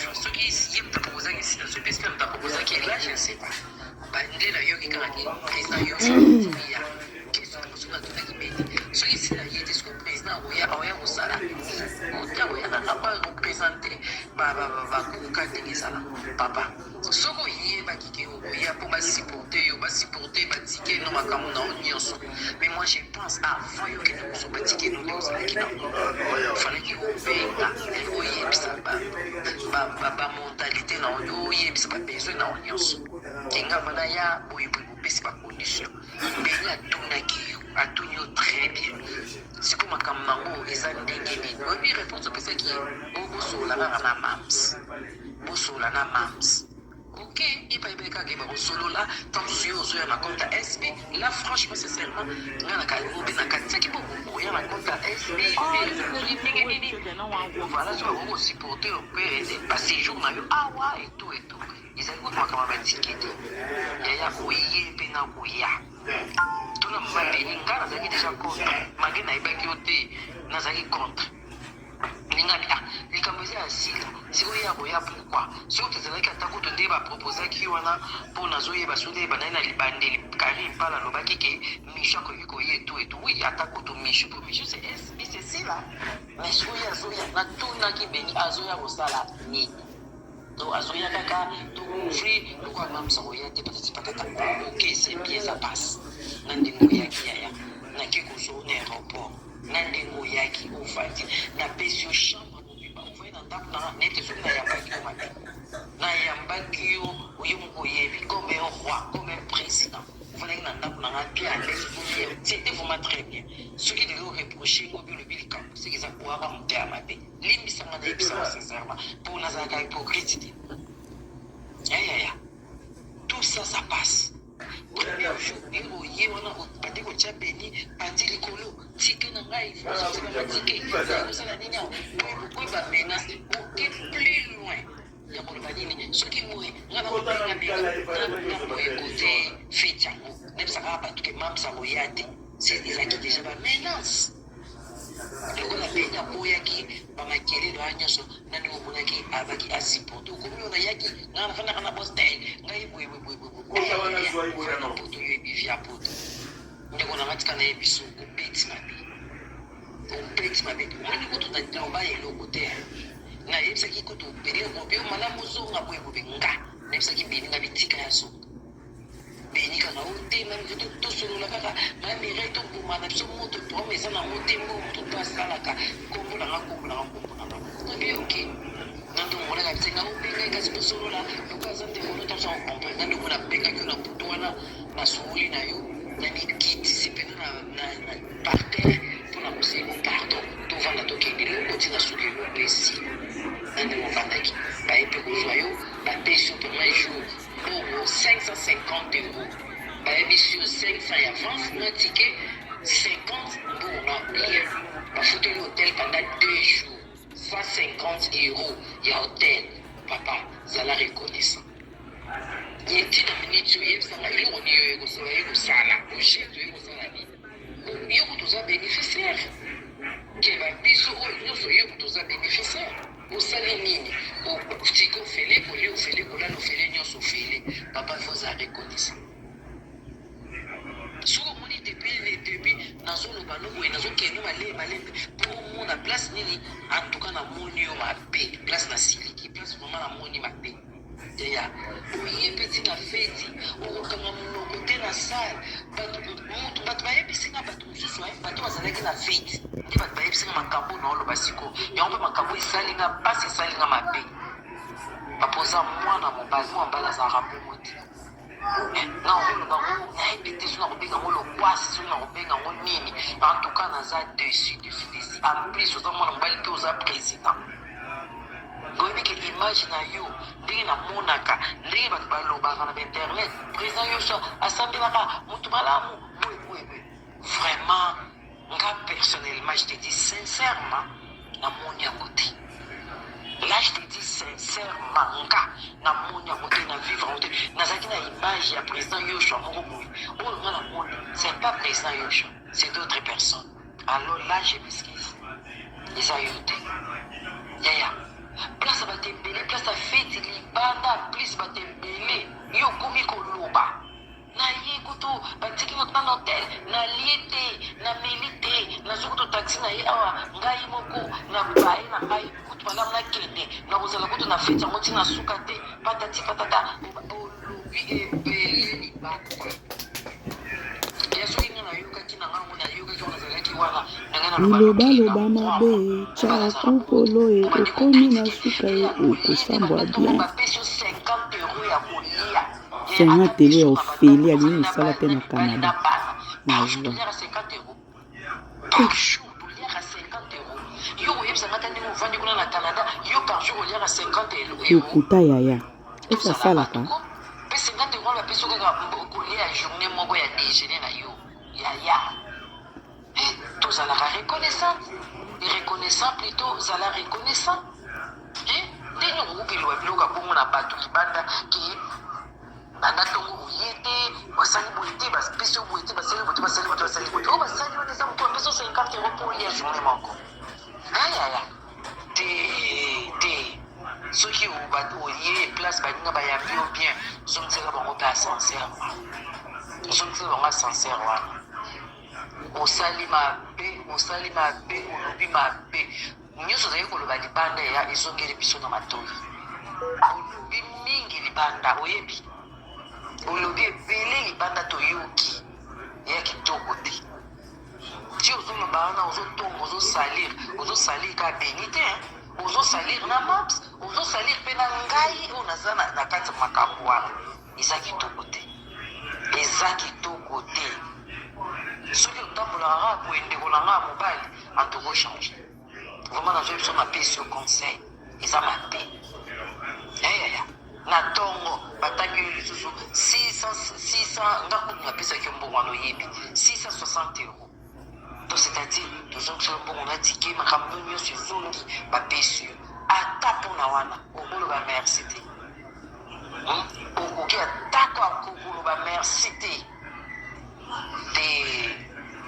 Yoshua, soki ye moto aproposaki Sila, soki mpe Sila moto aproposaki ye, là je ne sais pas. Nde nayoki kaka ke président Yoshua ya question mosusu natunaki Beni, soki Sila ye te, soki président akoya, akoya kosala nini? Akoya kaka po areprésente bakuka ndenge ezala. Papa, soki oyebaki ke okoya mpo basupporte yo, basupporte batike no makambo na yo nyonso, mais moi je pense avant yo okende kozwa batike no nde ozalaki nango, falaki obenga, oyebisa bamentalité na yo, oyebisa babesoin na yo nyonso ke nga wana ya boye boye, bopesi bacondition. Beni atunaki yo, atuni yo très bien, sikoyo makambo nango eza ndenge nini? Oyebi réponse opesaki ye? Bosola kaka na mams, bosola na mams. Ok, yeba yeba kaka yeba kosolola. Ntango mosusu yo ozoya na compte ya SB. Là, franchement, sincèrement, nga na obe nakanisaki bokoya na compte ya SB ndenge nini. Voilà, so bakoki kosupporte yo mpe baséjour na yo awa et tout et tout, ezali kutu makambo ya batike te. Yaya, oye mpe na koya tuna mama Beni. Nga nazalaki déjà contre, malgré nayebaki yo te, nazalaki contre ndenge ah, likambo eza ya Sila. Sikoyo ya koya, pourquoi? Soki tozalaki ata kutu nde baproposaki wana mpo nazoyeba so nde bandaki na libandeli. Karine Pala alobaki ke Micho akoki koya etu etu. Oui, ata kutu Micho, mpo Micho c'est SB, c'est Sila. Mais soki azoya, natunaki Beni, azoya kosala nini? To azoya kaka tocouvrir lokola mamisa koya te, patati patata. Ok, c'est bien, ça passe. Na ndenge oyaki, yaya, nake kozwa na aéroport, na ndenge oyaki, ovandi, napesi yo chambre mobimba, ovandi na ndako nanga. Nayebi te soki nayambaki yo mabe. Nayambaki yo, oye moko oyebi, comme un roi, comme un président. Ofandaki na ndako nanga bien à l'aise, c'était vraiment très bien. Soki lelo reproche ngo bi olobi likambo, soki eza bwaka moto ya mabe, limbisanga. Nayebisanga sincèrement, mpo nazalaka hypocrite te. Yayaya, tout ça, ça passe. Premier jour ndenge oye wana, bandi kotia Beni bandi likolo, tike na ngai, ozosala tike, kosala nini awa, boye bokoyi, bamenace. Oke plus loin ya koloba nini? Soki boye nga nakobenga benga na boye kote feti yango, nayebisaka bato ke mamsa koya te. Ezalaki déjà bamenace. Lokola Beni aboyaki bamakelelo aya nyonso, nani omonaki abaki asupporte? Okomi oyo nayaki, ngai nafandaka na Bostel, ngai boye boye boye na poto. Yo ebivi ya poto, ndeko nanga, tika nayebi biso. Obeti mabe, obeti mabe. Omoni kutu naloba eloko te. Nayebisaki kutu Beni, obi malamu ozonga boye boye. Nga nayebisaki Beni na bitika ya zonga. Beni kaka otema, tosolola kaka mamire, toboma na biso moto. Problème eza nango te. Mbongo moto to asalaka, kombo nanga, kombo nanga, kombo nanga. Obi oke na ndongo monaka bisenga obengai, kasi tosolola lokola aza ndeko no tosa comprendre. Na ndongo nabengaki yo na butu wana, nasungoli na yo, na mikitisi mpena na par terre mpona kosenga pardon. Tovanda, tokende eloko ntina soki eloko esi na ndenge ovandaki, baye mpe kozwa yo, bapesi yo premier jour mbongo 550 €. Bayebisi yo 500 ya avance na ticket, 50 mbongo na kolia. Bafuteli hôtel pendant 2 jours, 150 € ya hôtel. Papa, zala reconnaissant. Ntina miniti oyebisanga eloko nini oyo ekosala, ye kosala ogeste, oye kosala nini? Yo kutu oza bénéficiaire ke babiso oyo nyonso, yo kutu oza bénéficiaire. Osali nini? Tika ofele kolia, ofele kolala, ofele nyonso, ofele. Papa, faut oza reconnaissant. Soki omoni depuis le début nazoloba no boye, nazokende malembe malembe mpo omona place nini. En tout cas, namoni yo mabe, place nasiliki, place vraiment namoni mabe. Yaya, oye mpe ntina feti, okokanga monoko te na salle. Bato bayebisinga, bato mosusu, bato bazalaki na feti nde bato bayebisinga makambo na oloba sikoyo. Yango mpe makambo esalinga mpasi, esalinga mabe. Papa, oza mwana mobali, mwana mobali azalaka bongo te. Na oloba ngo, nayebi te soki nakobenga ngo lokwasi, soki nakobenga ngo nini. En tout cas, naza dessus, dessus, dessus. En plus, oza mwana mobali mpe oza président. Oyebi ke image na yo, ndenge namonaka, ndenge bato balobaka na bainternet, président nyonso asambelaka, motu malamu, boye boye boye. Vraiment, nga personnellement, je te dis sincèrement, namoni yango te. Là, je te dis sincèrement, nga namoni yango te, na vivre yango te. Nazalaki na image ya président Yoshua moko boye. Oyo nga namoni, c'est pas président Yoshua, c'est d'autres personnes. Alors là, je m'excuse, eza yo te, yaya. Place ya bato ebele, place ya feti libanda, plus bato ebele, yo okomi koloba na ye kutu batiki nga kuna na hotel, nalie te, nameli te, nazwi kutu taxi na ye awa ngai moko na baye na ngai kutu malamu nakende, nakozala kutu na feti yango ti na suka te, patati patata, olobi ebele libanda. Ya soki nga nayokaki na ngai yango nayokaki yango nazalaki wana na ngai naloba noki Bilobaloba na mabe croire mobali tya azalaka bongo te kupolo e obandi okomi na kokritike suka ye ye oye te okosambwa banda ntongo bien. bapesi yo 50 euro ya kolia ye 50 ata euro biso ya na bandako ofeli tozali abimi na mosala te na na mibali Canada na bana par jour mawa. toliaka 50 euro par jour toliaka 50 euro yo koyebisa nga ta ndenge ovandi kuna na Canada yo par jour oliaka 50 euro. Lokuta yaya esi Tozala bato asalaka? ko mpe 50 euro wana bapesi yo kaka kolia ya journée moko ya déjeuner na yo yaya. Eh, tozalaka reconnaissant, reconnaissant plutôt, zala reconnaissant. Eh, ndenge okoki loba biloko ya bongo na bato libanda ke banda ntongo oye te, basali boye te, bapesi yo boye te, basali boye te, basali boye te, basali boye te, oyo basali wana eza moto bapesi yo 50 euro mpo olia journée moko. Ayaya te te, soki oye place baninga bayambi yo bien, zongisela bango mpe ascenseur wana, zongisela bango ascenseur wana. Osali mabe, osali mabe, olobi mabe nyonso ozali koloba libanda ya ezongeli biso na matoi. Olobi mingi libanda, oyebi olobi ebele libanda, toyoki ya kitoko te. Ti ozoloba wana ozotonga, ozosalir, ozosalir ka beni te, ozosalir na maps, ozosalir mpe na ngai oyo naza na kati ya makambo wana. Eza kitoko te, eza kitoko te. Soki otambolaka kaka boye ndeko na ngai ya mobali, antuka ochange vraiment. Nazwi biso napesi yo conseil, eza mabe yayaya. Na ntongo batangi yo lisusu 600 600, nga kutu napesaki yo mbongo wana oyebi, 660 euro. Donc c'est-à-dire tozongisa yo mbongo na tike, makambo nyonso ezongi, bapesi yo ata mpona wana okoloba merci te. Okoki atako akokoloba merci te te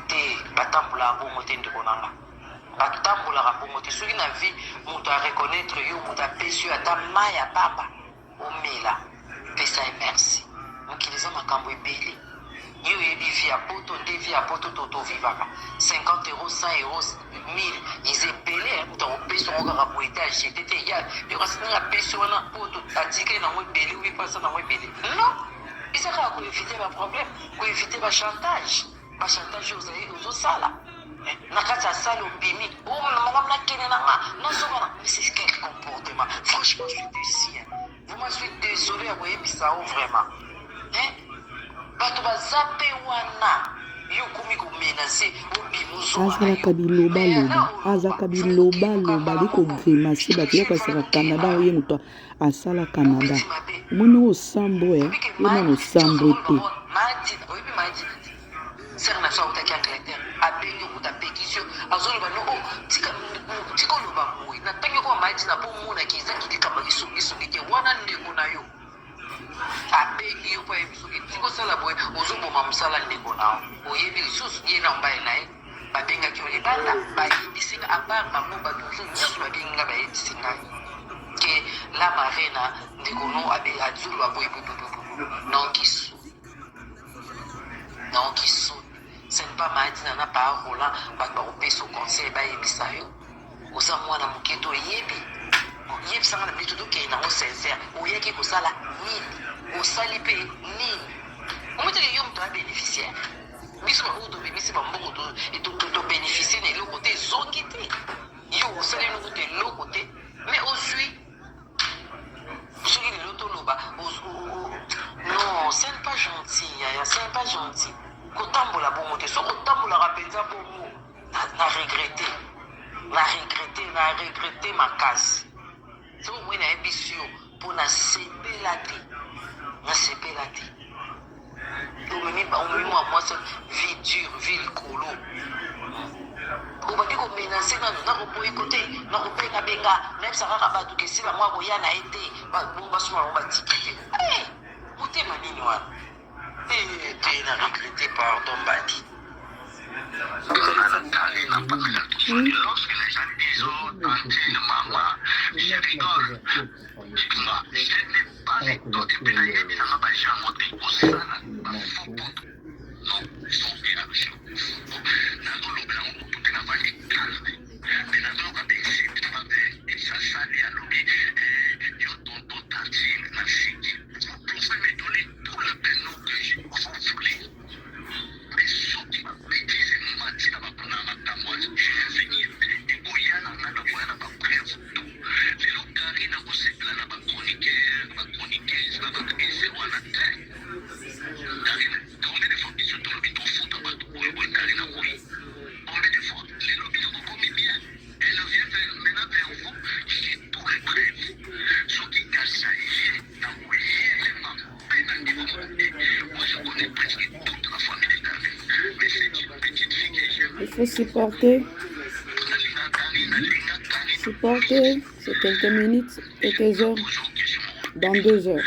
te. Batambolaka bongo te ndeko na nga, batambolaka bongo te. Soki na vie moto areconnaître yo, moto apesi yo ata mai ya pamba omela, pesa ye merci. Mokili eza makambo ebele. Yo oyebi vie ya poto nde vie ya poto to tovivaka 50 euro, 100 euro, 1000 eza ebele. Moto akopesa yango kaka boye te, ajete te ya yo, kasi ndenge apesi wana po atikali nango ebele obi mpasa nango ebele, non, eza kaka koéviter baproblème, koéviter bachantage, bachantage oyo ozali ozosala na kati ya salle. Obimi o malamu, nakende na nga nazongana. Mais c'est quel comportement? Franchement, je suis déçu, hein. Vraiment, je suis désolé ya koyebisa o vraiment, hein? Bato baza mpe wana, yo okomi komenacer, obima ozonga na Azalaka yo. bilobaloba, azalaka bilobaloba, ali kogrimacer bato yakasaka Canada. Oye moto asala Canada, omoni oyo osambwe ye nano osambwe te. Oyebi maadina te, sere na biso autaki Angleterre, abengi okuta, apekisi yo, azoloba no o tika tika oloba boye. Natangi okoma maadina mpo omonaki ezaki likambo ya kisongisongi te wana. Ndeko na yo abengi yo mpo ayebi soki tika osala boye, ozoboma mosala ndeko na yo. Oyebi lisusu ye na mobali na ye babengaki yo libanda, bayebisi nga. À part bango, bato mosusu nyonso babengi nga, bayebisi ngai ke la marena ndeko no azoloba boye boye boye boye. Naoki soni, naoki soni. Ce n'est pas maadina na pa Roland bato bakopesa conseil, bayebisa yo oza mwana moke to oyebi. Yebisanga na minute tokende nango sincère, oyaki kosala nini? Osali mpe nini? Omoteke yo moto abénéficiaire, biso baoyo tobimisi bambongo tobénéficie na eloko te, ezongi te. Yo osali eloko te, eloko te, mais ozwi. Soki lelo toloba, non, ce n'est pas gentil yaya, ce n'est pas gentil kotambola bongo te. Soki otambolaka mpenza bongo, na regrette, na regrette, na regrette makasi. Soki omoi nayebisi yo mpo nasepela te, nasepela te. Omemi, omemi mwa mwasi, vie dure, vie likolo, obandi komenacer nanu nakoboyi kote, nakobengabenga, nayebisa kaka bato ke esila mwa koya na ye te, bongo basoma bango batike te. Motema nini wana te? Na regrette, pardon mbadi. Lorsque les gens disent, oh, tantine, maman, Il faut supporter. Supporter, c'est quelques minutes, quelques heures, dans 2 heures.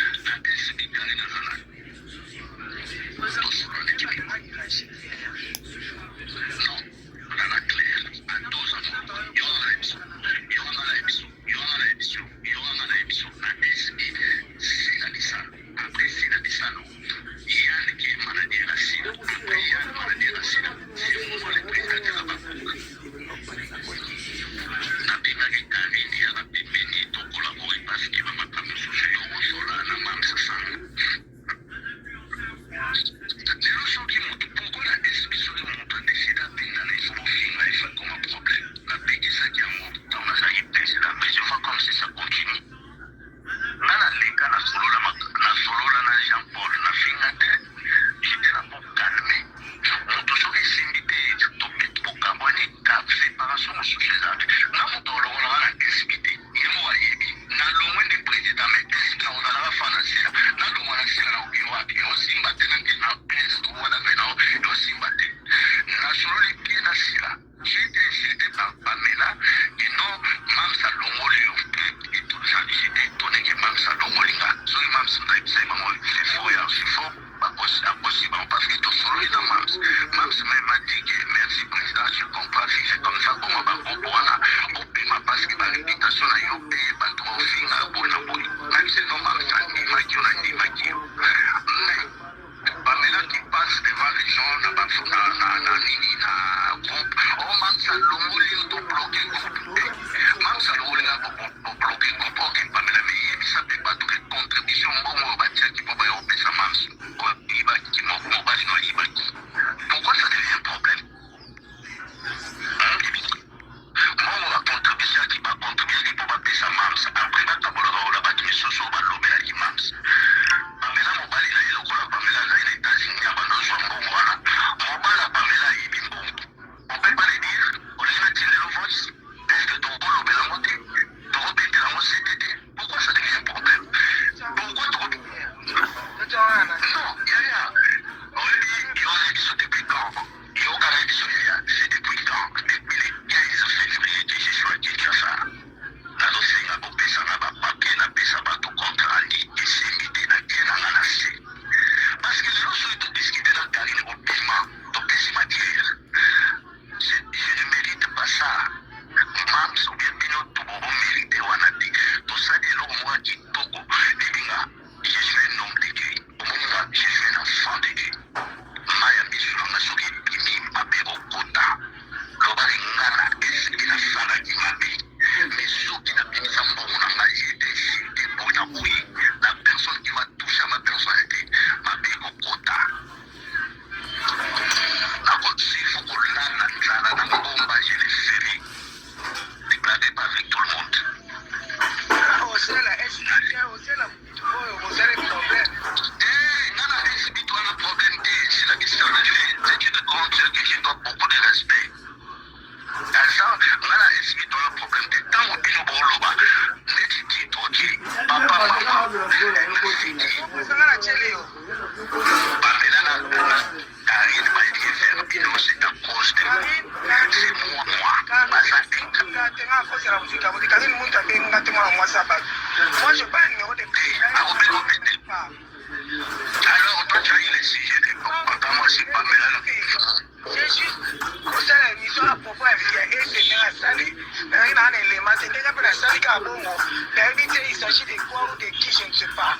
te ndenge mpe nasali kaka bongo nayebi te il s'agit de quoi ou de qui je ne sais pas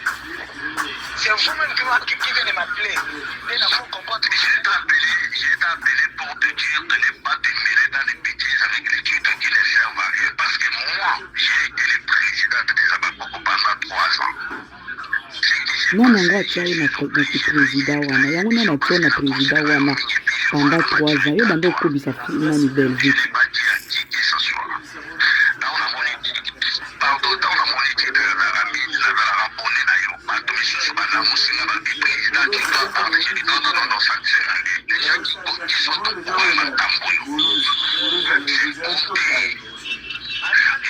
c'est vous-même qui, qui, qui vient de m'appeler nde na faut comprendre Je t'ai appelé, je t'ai appelé pour te dire de ne pas te mêler dans les bêtises avec les titres qui ne servent à rien. Parce que moi, j'ai été le président des Abakoko pendant 3 ans. Ce qui s'est Nani yango passé, atia je yo suis na, na kiprésident wana? Yango nani atia yo na président wana pendant 3 ans? Yo banda okobisa nani Je Belgique. n'ai pas dit à qui que ce soit. Ntango namoni, pardon, ntango namoni titre nazalaka abonné na yo, bato misusu balamusinga babi président tu dois parler. Je dis non, non, non, non, ça ne sert à rien. Les gens qui sont au courant ya makambo oyo, c'est compté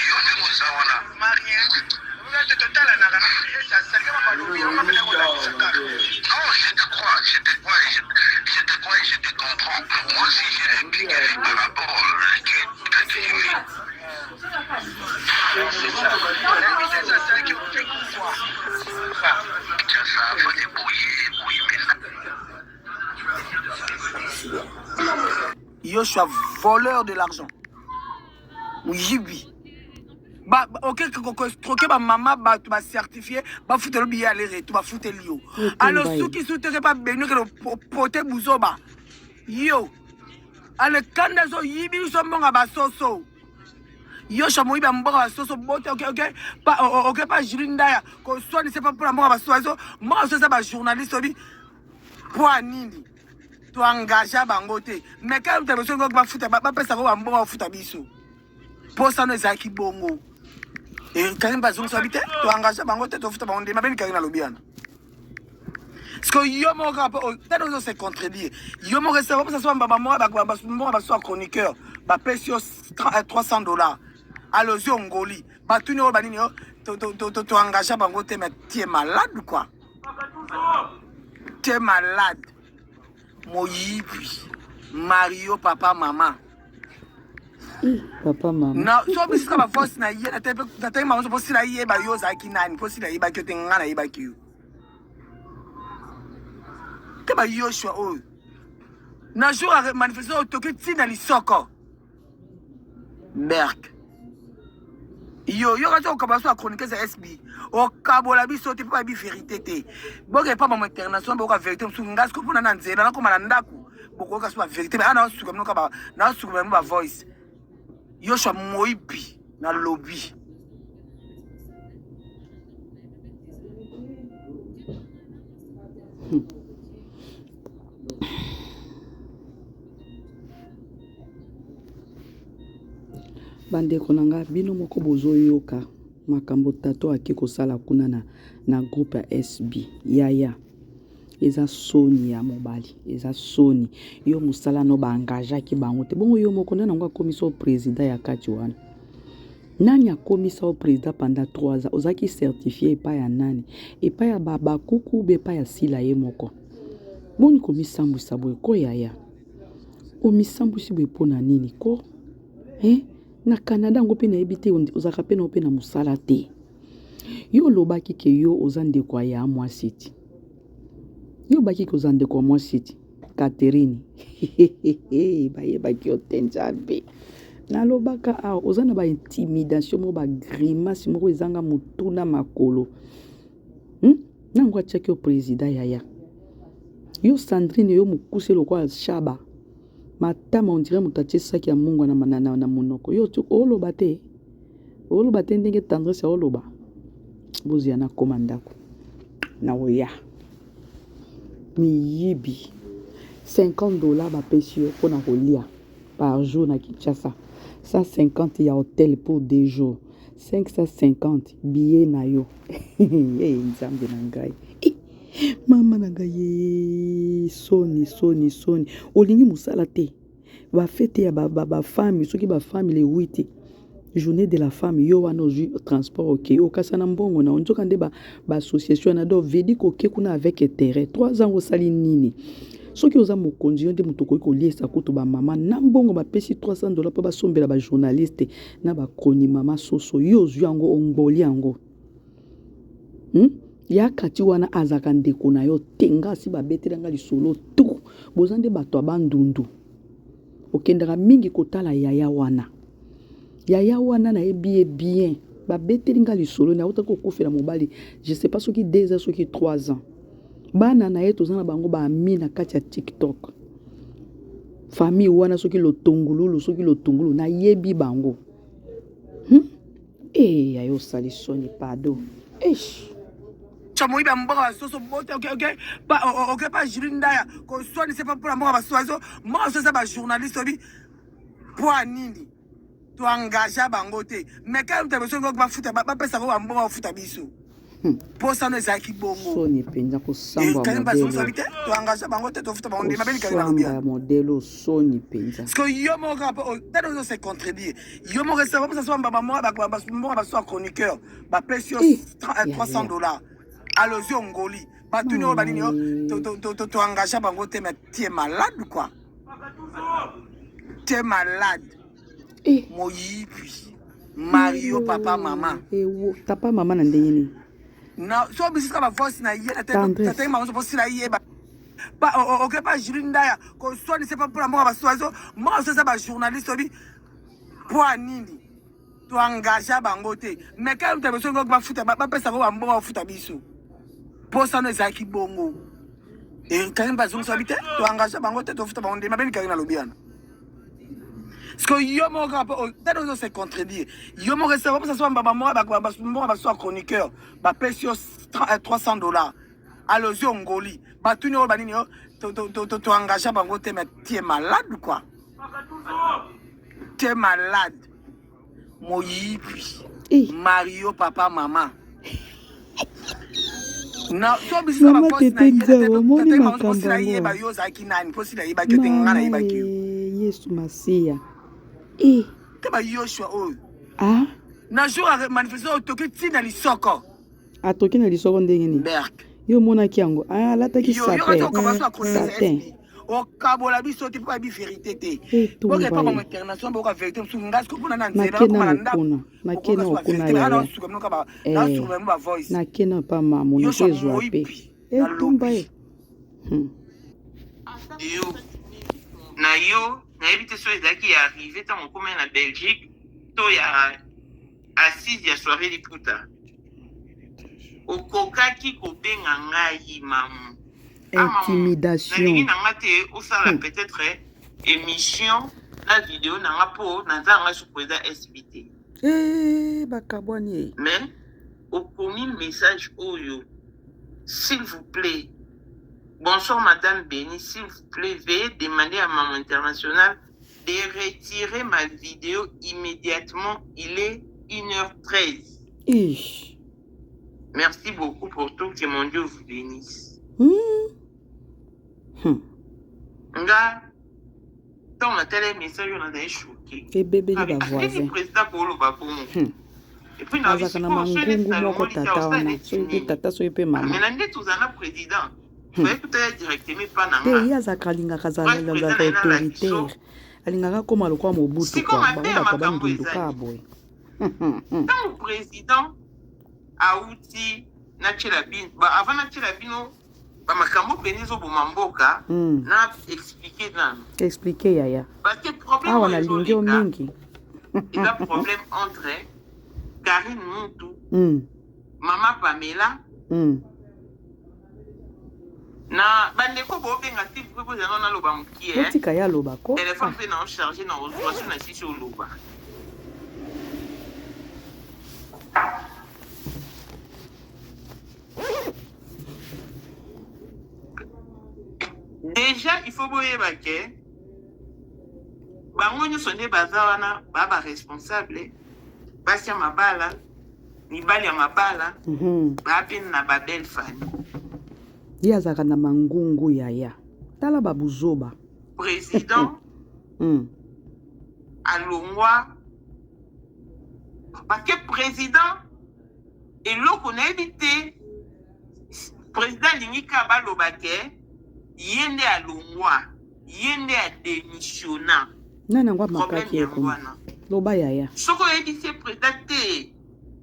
yo ndenge oza wana. Marien totalanaka esasalika balobi yango mpe nakolakisa kaka. Non, je te crois, je te crois, je te crois et je te comprends. Moi aussi, j'ai répliqué par rapport à que tu vis. C'est ça, nayebi te eza asalaki ofe quoi. Kinshasa, fallait bouiller, bouiller maintenant. Yoshua voleur de l'argent moyibi oke koescroke bamama bato bacertifie bafuteli biye aller retour bafuteli yo alo Otumba ye. Suki su teke pa beni okele pote buzoba yo ale kanda ezoyibi biso mbongo basoso Yoshua moyibi ya mboka basoso bote oke oke pa oke pa Julie Ndaya koswanisa pa mpona mboka basoso bazo mboka basoso eza bajournaliste obi mpo ya nini toengage bango te mais kaka moto ya biso bafuta bapesa bango bambongo bafuta biso mposano ezalaki bongo Karim bazongisa babi te toengage bango te tofuta bango nde mabeni Karim alobi wana parce que yo moko kaka mpo tani ozo se contredire yo moko ese opesa so bambongo baso ya chroniqueur bapesi yo 300 $ alozi ongoli batuni oyo banini yo toengage bango te mais tu es malade quoi, tu es malade moyibi Mario papa mama. Papa mama. Na so bisika bavoice na ye natangi bango so mpo sila yeba yo ozalaki nani mpo sila yebaki yo te nga nayebaki yo te bayoshua oyo na jour ya manifestation oyo toki ntina lisoko berk yo yoka te okabola biso ya chroniqueuse ya SB okabola biso te mpo bayebi vérité te boke epa bamo international boyoka vérité mosusu nga siko mpona na nzela nakoma na ndako bokoyoka so bavérité mais ana nasuka bino kaka nasuka bino bavoice Yoshua moyibi na lobi. Bandeko na nga, bino moko bozoyoka makambo tato ake kosala kuna na groupe ya SB. Yaya, eza soni ya mobali, eza soni. Yo mosala no baengageaki bango te bongo yo moko nani yango akomisa yo président ya kati wana? Nani akomisa yo président pendant 3 ans? Ozalaki certifié epai ya nani? Epai ya bakuku be epai ya Sila ye moko? Boni komisambwisa boye ko yaya? Omisambwisi boye mpo na nini ko, eh? Na Canada yango mpe nayebi te ozalaka mpe na yo mpe na mosala te. Yo olobaki ke yo oza ndeko ya mwasi ti yo obaki ke oza ndeko ya mwasi ti Catherine bayebaki yo te. Nzambe, nalobaka awa oza na baintimidation moko, bagrimace moko ezanga motu na makolo, Nango atiaki yo président yaya. Yo Sandrine, yo mokuse lokola shaba matama, on dirait moto atie saki ya mungwa na monoko. Yo oloba te, oloba te ndenge Tendresse oloba. Bozia nakoma ndako na oya miyibi 50 $ bapesi yo mpona kolia par jour na Kinshasa, 150 ya hôtel pour 2 jours, 550 billet na yo. Hey, Nzambe na ngai, mama na ngai ye, soni soni soni. Olingi mosala te bafete ya bafemme soki bafemme le 8 journée de la femme yo wana ozwi transport oke okasa na mbongo na nzoka nde baassociation wana donc vedi koke kuna avec intérêt 3 ans osali nini? Soki oza mokonzi yo nde moto okoki koliesa kutu bamama na mbongo bapesi 300 $ mpo basombela bajournaliste na bakoni mama soso yo ozwi yango ongoli yango, Ya kati wana azalaka ndeko na yo te. Nga asi babetelanga lisolo tu boza nde bato ya Bandundu okendaka mingi kotala yaya wana. Yaya wana nayebi ye bien. Babeteli nga lisolo na awutaki kokufela mobali je sais pas soki 2 ans soki 3 ans. Bana na ye toza na bango ba amis na kati ya TikTok. Famille wana soki lotongululu soki lotungulu nayebi bango. Eh yaya osali soni pardon. Eish. Moyibi ya mboka basoso bote oke oke pa oke pa Julie Ndaya koswanisa pa mpona mboka basoso mboka basoso eza ba journaliste obi mpo ya nini to engagea bango te mais kaka moto ya biso ngoki bafuta bapesa bango bambongo bafuta biso mposano ezalaki bongo soni mpenza kosamba modelo te to engagea bango te tofuta bango ndema beni kali balobi ya modelo soni mpenza parce que yo moko kaka mpo tata ozo se contredire yo moko esaba bapesa so mbongo baso ya chroniqueur bapesi yo 300 dollars alozi ongoli batuni oyo banini yo to engagea bango te mais tie malade quoi T'es malade. Eh. Moyibi. Mario papa mama. Eh, wo, papa mama na ndenge nini? Na so bisika ba voice na ye na tete tete mama so posila ye ba ba oke pa Julie Ndaya ko swanise pa mpona mboka ba soizo mboka so eza ba journaliste obi po nini to engagea bango te mais kaka moto ya biso ngoki bafuta bapesa bango bambongo bafuta biso mposano ezalaki bongo karine bazongisa babi te to engagea bango te tofuta bango nde mabe karine alobi wana parce que yo moko kaka mpo tata ozo se contredire yo moko esaka bapesa so bambongo baso ya chroniqueur bapesi yo 300 dollars alozi ongoli batuni oyo banini yo to engagea bango te mais tie malade quoi T'es malade. Moyibi. Eh. Mario papa mama. Na so biso ba Mama poste na Tete ye Nzau, omoni tata makambo poste na ye yango. ba yo ozalaki nani poste na yebaki yo te nga na Mama yebaki yo. eh, Yesu Masiya. Eh, Te ba Yoshua oyo. ah, Na jour ya manifestation otoki ti na lisoko. atoki na lisoko ndenge nini? Berk. Yo omonaki yango? Ah, alataki Yo yo sapin. okoba so akosa Satin. SB. Okabola biso te mpo bayebi verité te. Etumba Boke pa ye. bango international boka verité mosusu ngai sikoyo mpona na nzela Nake nakoma na nano ndako. kuna. Nake Okoka nano so ba kuna verité mais yaya. nasuka bino kaka Eh, nasuka bino ba voice. nake nano pa mamu Yoshua nake ezwa pe. moyibi Etumba nalobi. ye. Yo na yo nayebi te soki ezalaki ya arrive ntango okomai na Belgique to ya assise ya soirée liputa okokaki kobenga ngai mamu ah mamu Intimidation. nalingi na nga te osala peut-être émission na video na nga mpo naza nga suku eza SB te Eh, bakabwani ye. mais okomi message oyo s'il vous plaît bonsoir madame Béni s'il vous plaît veuillez demander à maman internationale de retirer ma vidéo immédiatement il est 1h13 Ish. Merci beaucoup pour tout que mon Dieu vous bénisse. Nga ntango natali message oyo nazali choqué. Ebebeli ba voisin. Président koloba bongo. Et puis na Azalaka na mangungu moko tata wana. Soki mpe tata soki mpe mama. Mais na nde tozala na président. Fallait kutala directement pa na Te nga. ye azalaka alingaka Bref, azalaka président na ye na autoritaire. biso. Alingaka akóma lokola Mobutu Sikoyo kwa. mabe Bango ya bato ya makambo bandundu ezali. kaka boye. Ntango président auti natiela bino avant natiela bino bamakambo mpenza ezoboma mboka na explique nanu Explique yaya. parce que problème Awa oyo nalingi yo ezoleka mingi. eza problème entre Karine Muntu mama Pamela na bandeko bobenga s'il vous plaît bozala naloba mokie Botika ye aloba ko. téléphone mpe na ocharge na ozwa so na sisi oloba déjà il faut boyeba ke bango nyonso nde baza wana baa baresponsable basi ya mabala mibali ya mabala baa mpe na babelle famille Ye azalaka na mangungu yaya. Tala babuzoba. Président alongwa parce que président eloko nayebi te président alingi kaka baloba ke ye nde alongwa ye nde adémissionna Nani yango problème amakaki ye yango kuna? wana Loba yaya. soki oyebisi ye président te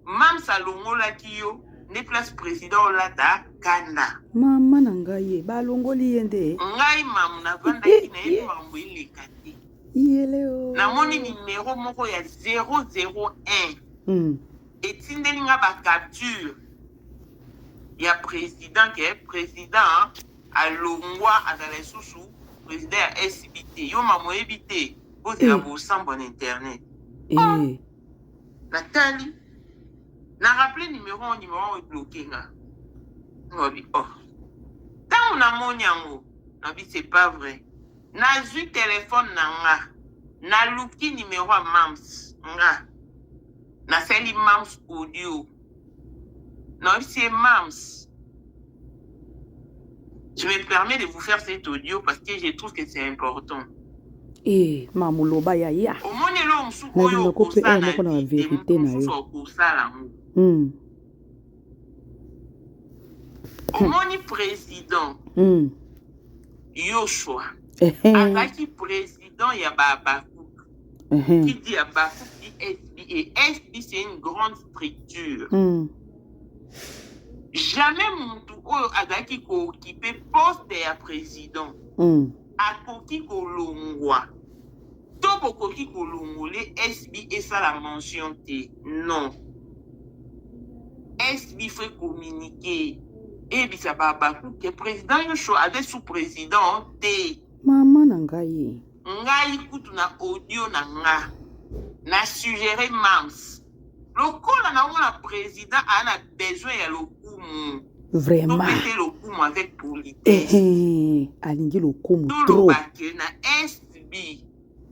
mams alongolaki yo nde place président olata kanda Mama na ngai ye balongoli ye nde. Ngai mamu navandaki nayebi makambo eleka te. Yeleo. Namoni numero moko ya 001 etindeli nga ba capture ya president ke president alongwa azala lisusu president ya SB te. Yo mama oyebi te, bozela bosambwa na internet. Eh. Natali na rappeler numero yango, numero yango ebloke nga. Ngabi oh. Ntango namoni yango, nabi c'est pas vrai. Nazwi telefone na nga, naluki numero ya mams nga, nasali mams audio. Nayebisi ye mams, je me permets de vous faire cet audio parce que je trouve que c'est important. Eh, mamu loba ya ya. Omoni eloko mosusu oyo Nalingako mpe okosala oyo moko na te, baverite na mosusu yo. okosala yango. Omoni président Yoshua azalaki président ya ba Habacuc. Qui dit Habacuc dit SB. Et SB, c'est une grande structure. Jamais mutu oyo azalaki ko-occuper poste ya président akoki kolongwa to bokoki kolongole SB esala mention te. Non. SB faut communiquer. Eyebisa ba Habacuc ke président Yoshua aza sous président te. Mama na ngai. Ngai kutu na audio na nga na suggere mams lokola naomona président aa na besoin ya lokumu, Vraiment. topese lokumu avec politesse. Alingi lokumu trop. Toloba ke na SB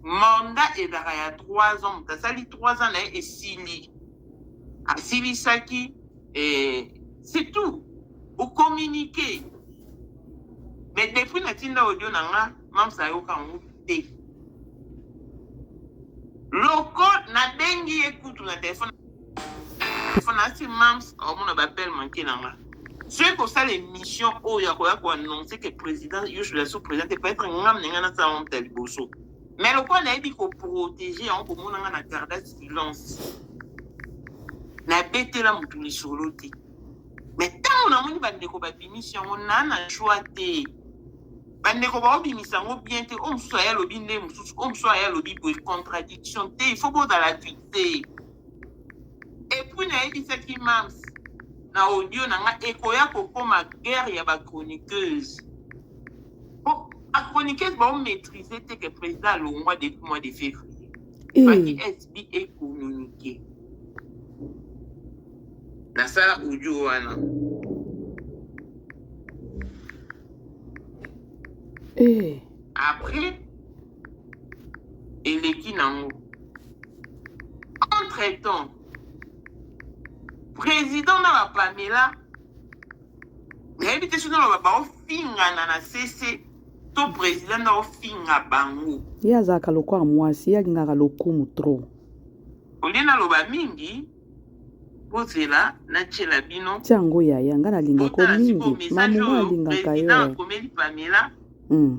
mandat ezalaka ya 3 ans, moto asali 3 ans na ye esili, asilisaki c'est tout, ocommuniquer. Mais depuis natinda audio na nga, mams ayoka yango te. Loko nabengi ye kutu na telefone, nasi mams aomona bapele manke na nga. Soki kosala émission oyo akoya koannonce ke président Yoshua sous président te, peut-être ngam na ngai nasala moto ya liboso. Mais lokola nayebi koprotege yango, komona nga na garda silence, nabetela motu lisolo te. Mais ntango namoni bandeko babimisi yango, na choix te. Bandeko baobimisa yango bien te, oyo mosusu aya alobi nde mosusu, oyo mosusu aya alobi boye, contradiction te, il faut bozala fixe. Et puis nayebisaki mams na audio na nga ekoya kokoma guerre ya bachroniqueuse. Po bachroniqueuse baomaîtrise te ke président alongwa depuis mois de février. Faki SB ecommuniqué. Nasala audio wana. Après eleki nango. Entre temps, président na ba Pamela nayebi te soki naloba baofingana na CC to président na ofinga bango. Ye azalaka lokola mwasi, ye alingaka lokumu trop. Olie naloba mingi, bozela natiela bino. Tia yango yaya, nga nalingako Botala sikoyo mingi. message Mamu nga oyo alingaka président yo. akomeli Pamela.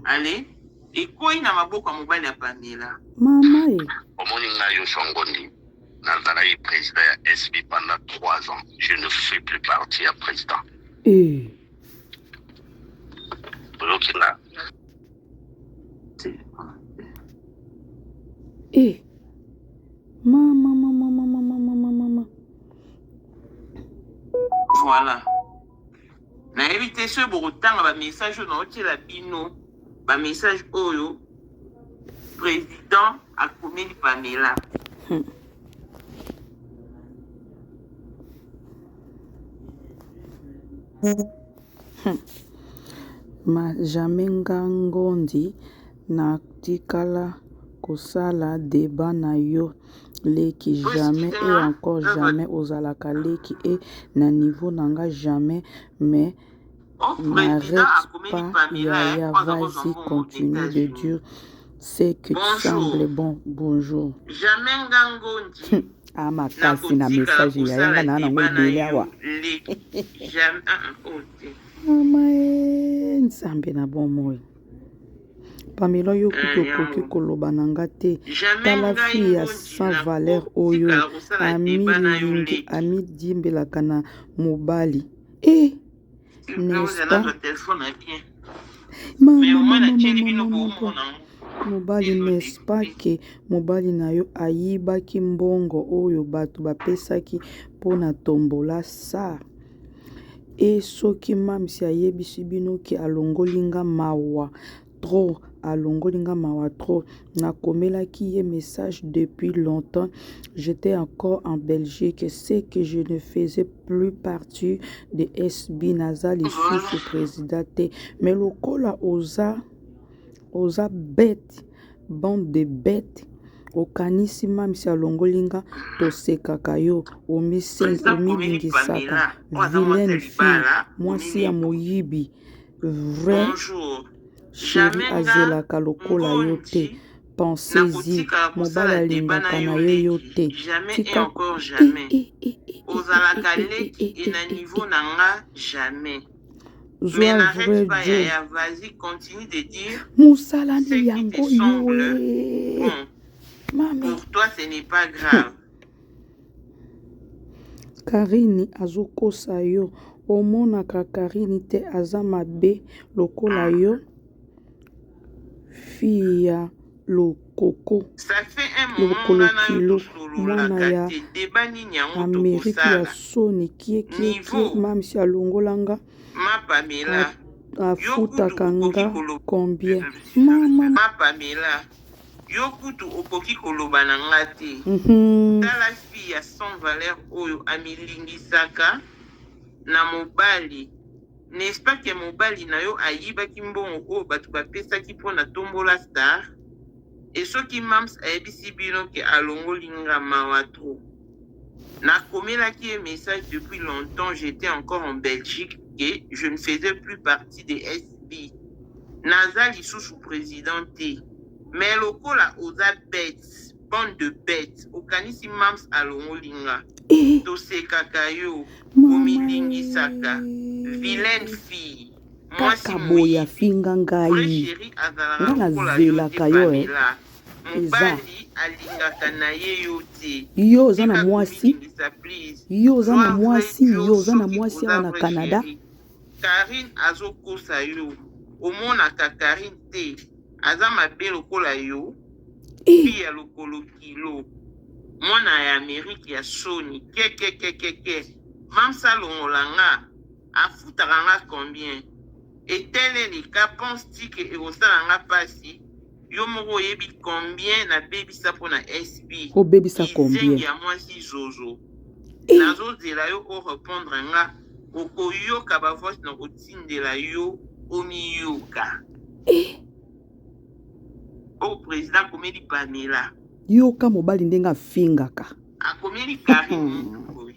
Ale ekwei na maboko ya mobali ya Pamela. Mama e. Omoni ngai Yoshua Ngondi, nazalaki président ya SB pendant 3 ans. Je ne fais plus partie ya président. Oyoki nga? Mama, mama, mama, mama, mama, mama. Voilà. Nayebi te soki bokotanga ba message oyo naotiela bino, ba message oyo président akomeli Pamela. Ma jamais nga ngondi natikala kosala débat na yo leki jamais et encore jamais ozalaka leki e na niveau na nga jamais, mais n'arrête pas yaya, vas-y continue de dire ce qui te semble bon. Bonjour. Jamais nga ngondi. Ah makasi na message yaya nga na nango ebele awa. Mama e nzambe na bomoi. Pamela yo kutu okoki koloba na nga te. Tala fille ya sans valeur oyo amidiembelaka na mobali. Eh, n'est-ce pas? Mama, mama, mama, mama. Mobali n'est-ce pas que mobali na yo ayibaki mbongo oyo batu bapesaki pona tombola ça? Et soki mam's ayebisi bino que alongoli nga mawa trop alongoli nga mawa trop nakomelaki ye message depuis longtemps j'etais encore en Belgique ce que je ne faisais plus partie de SB naza lisusu president te mais lokola oza oza bete bande de bete okanisi mam's alongoli nga tosekaka yo omilingisaka vilaine fille mwasi ya moyibi vrai Cheri azelaka lokola yo te pensez-y mobali alingaka na ye yo te tika zwa vrai djo musala nde yango yoee mami Carine azokosa yo omonaka Carine te aza mabe lokola yo fille ya lokoko lokolo kilo mwana ya Amerique ya soni kiekiekie mam's alongola nga afutaka nga combien mama. Yo kutu okoki koloba na nga te. Tala fille ya sans valeur oyo amilingisaka na mobali n'est-ce pas que mobali na yo ayibaki mbongo oyo batu bapesaki pona tombola star? Et soki mam's ayebisi bino que alongoli nga mawa trop. Nakomelaki ye message depuis longtemps j'etais encore en Belgique que je ne faisais plus partie de SB. Naza lisusu president te mais lokola oza bete bande de bete okanisi mam's alongoli nga tosekaka yo omilingisaka vilaine fille mwasi Kaka boye moyibi afinga vrai ngai cherie azalaka nga lokola yo te nazelaka yo eh Pamela eza mobali alingaka naye yo te yo oza na tika mwasi komilingisa please yo oza na zwa vrai mwasi djo yo oza na soki mwasi oza awa na vrai Canada cherie Carine azo kosa yo omonaka Carine te aza mabe lokola yo Eh! fille ya lokolo kilo mwana ya Amerique ya soni kiekiekiekie mam's alongola nga afutaka nga combien eteleli ka pense tu que ekosala nga pasi yo moko oyebi combien na bebisa pona SB Obebisa kizengi combien? ya mwasi zozo Eh! Nazo zela yo o repondre nga okoyoka ba voice nako tindela yo omiyoka. Eh! Oyo president akomeli Pamela. Yoka mobali ndenge afingaka. Akomeli Carine mutu boye.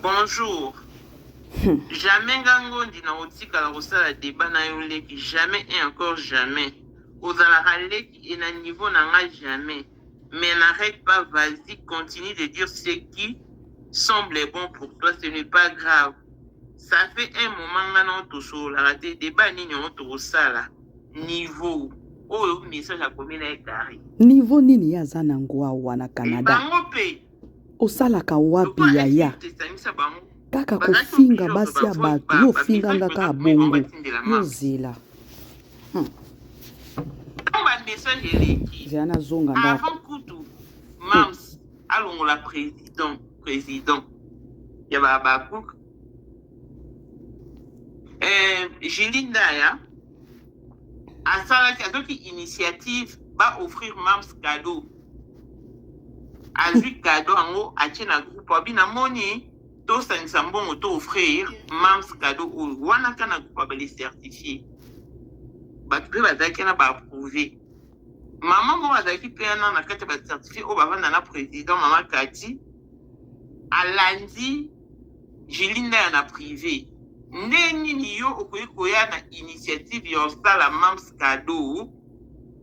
Bonjour. Jamais nga Ngondi nakotikala kosala debat na yo leki jamais et encore jamais. Ozalaka leki et na niveau na nga jamais. Mais n'arrete pas vas-y continue de dire ce qui semble bon pour toi ce n'est pas grave ça fait un moment nga nao tosololaka te debat nini yango tokosala niveau oyo message akomi na ye carré Niveau nini ye aza nango awa na Canada? bango pe Osalaka wapi lokola yaya? SB esangisa bango Kaka bazalaki kofinga oblige basi ozwa ya ba bato ba yo ba ofinga message nga baza kaka komema bango bongo batindela yo mams zela. Ntango ba message eleki Zela nazonga ndako. avant kutu mams alongola president president ya ba Habacuc eh, Julie Ndaya asalaki azwaki initiative ba offrir mams cadeau azwi cadeau yango atie na groupe abi namoni tosangisa mbongo to offrir mams cadeau oyo wana ka na groupe ya bale certifie bato mpe bazalaki na ba approuve mama moko azalaki mpe wana na kati ya ba certifie oyo bavanda na président mama Kati alandi Julie Ndaya na prive nde nini yo okoki koya na initiative ya osala mams cadeau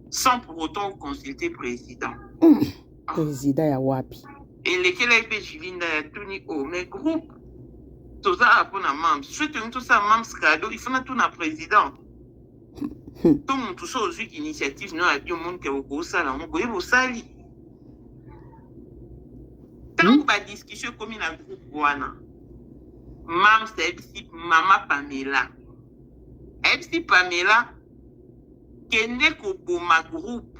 sans pour autant consulter président. Président ya wapi? Elekelaki mpe Julie Ndaya atuni o mais groupe toza awa mpona mams soki tolingi tosala mams cadeau il faut natuna président to motu so ozwi initiative no ya omoni ke okosala yango boye bosali ntango badiscussion ekomi na groupe wana mams ayebisi mama Pamela ayebisi Pamela. Kende koboma groupe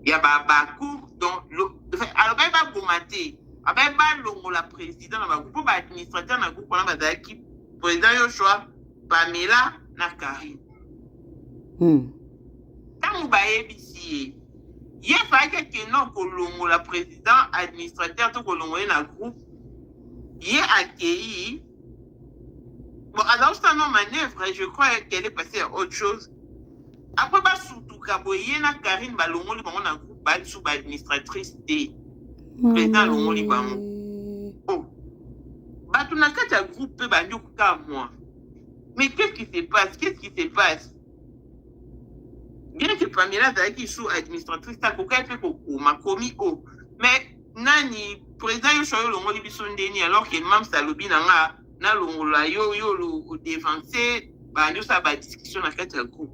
ya ba bacour donc alobaki baboma te, abaki balongola président na bagroupe mpo baadministrateur na groupe wana bazalaki président Yoshua, Pamela na Karine. Ntango bayebisi ye, ye afalaki akende kolongola président administrateur to kolongola ye na groupe, ye akei. Bon, alors ça non manœuvre, je crois qu'elle est passée à autre chose. Après basutuka boye, ye na Karine balongoli bango na groupe, balisu baadministratrice te, président alongoli bango. Oh, bato na kati ya groupe mpe bandi kokamwa: mais qu'est-ce qui se passe? Qu'est-ce qui se passe? Bien que Pamela azalaki sous administratrice, akokaki mpe kokoma komi o mais nani, président Yoshua, yo olongoli biso ndeni, alors que mams alobi na nga nalongola yo, yo odevancer. Bandi osala badiscussion na kati ya groupe.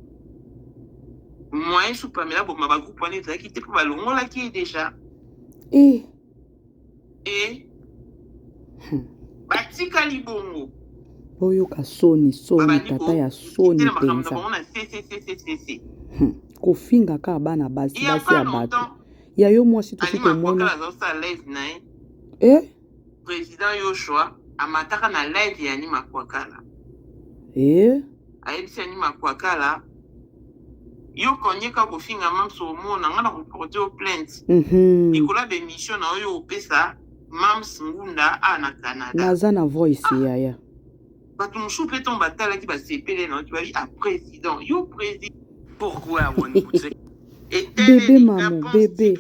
Moyen su Pamela boma bagroupe wana ezalaki te mpo balongolaki ye déjà. E batikali bongo. Boyoka soni, soni, tata ya soni mpenza. Bango na cccccc. Kofinga kaka bana basi, basi ya bato, ya yo mwasi tosi tomona. Azosala live na ye. Eh? Président Yoshua amataka na live ya Ani Makwakala. Ayebisi Ani Makwakala: yo konyeka kofinga mams, omona nga na koporter yo plainte likolo ya bémission na oyo opesa mams ngunda a na Canada. Naza na voice, yaya. Bato mosusu mpe ntongo batalaki, basepele na oti babi: a président, yo président. Pourquoi Wani? Bebe mamo bebe,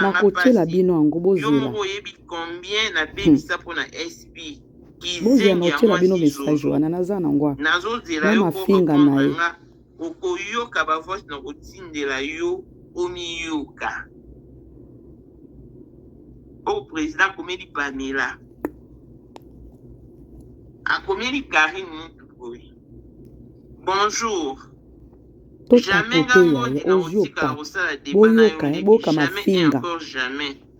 nakotiela bino yango, yo bozela. Moko oyebi combien nabebisa mpona SB. Bozela, nakotiela bino message wana, naza nango nazozela na yo mafinga na ye. Nga okoyoka bavoice na kotindela yo, omiyoka. Oyo président akomeli Pamela, akomeli Karine mutu boye: bonjour. Totapote, yaya, ozwi opa. Boyoka, boyoka mafinga,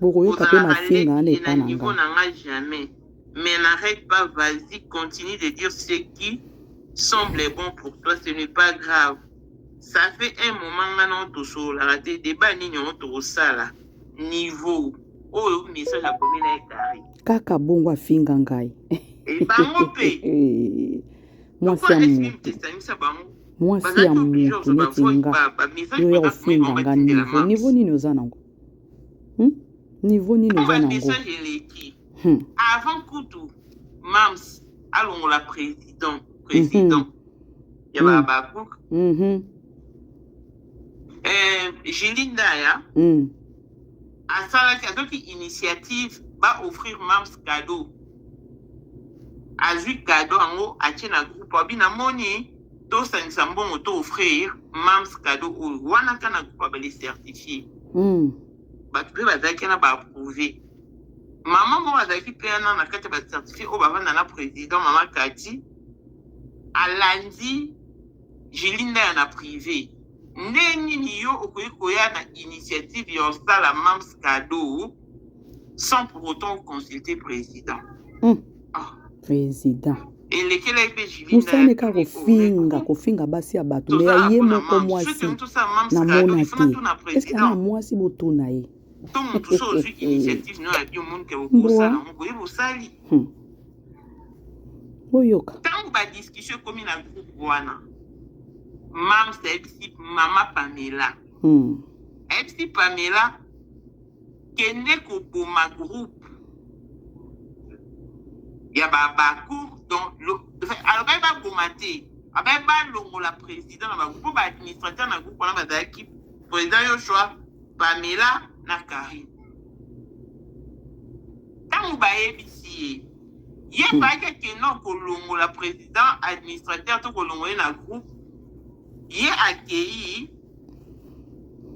bokoyoka mpe mafinga wana epa na nga. Na nga jamais, mais n'arrête pas, vas-y, continue de dire ce qui semble bon pour toi, ce n'est pas grave. Ça fait un moment nga na tosololaka te. Débat nini yango tokosala niveau oyo? Message akomi na ekari. Kaka bongo afinga ngai. Bango mpe Mwasi ya motu, mwasi ya motu neti nga, yo ya kofinga nga niveau, niveau nini oza nango, Niveau nini oza nango? Message eleki. Avant kutu mams alongola président, président ya babakouk, Julie Ndaya asalaki, azwaki initiative baoffrir mams cadeau. Azwi cadeau yango, atie na groupe, abi: namoni tosangisa mbongo, to offrir mams cadeau oyo wana. Ka na groupe abale certifié. Bato mpe bazalaki na baapprouver. Mama moko azalaki mpe wana na kati ya bacertifié oyo bavanda na président, mama Kati, alandi Julie Ndaya na privé: nde nini yo okoki koya na initiative ya osala mams cadeau sans pour autant consulter président? Ah. Président elekelaki mpe Julie. Mosala kaka kofinga, kofinga basi ya bato, me ya ye moko mwasi namona te. Eske ana mwasi? Botuna ye. To motu so ozwi initiative no yabi, omoni ke okosala yango boye, bosali. Boyoka. Ntango badiscussion ekomi na groupe wana, mams ayebisi mama Pamela, ayebisi Pamela: kende koboma groupe ya babacour donc alobaki baboma te, abaki balongola président na bagroupe mpo baadministrateur na groupe wana bazalaki président Yoshua, Pamela na Karine. Ntango bayebisi ye, ye afalaki akende kolongola président administrateur to kolongola ye na groupe, ye akei.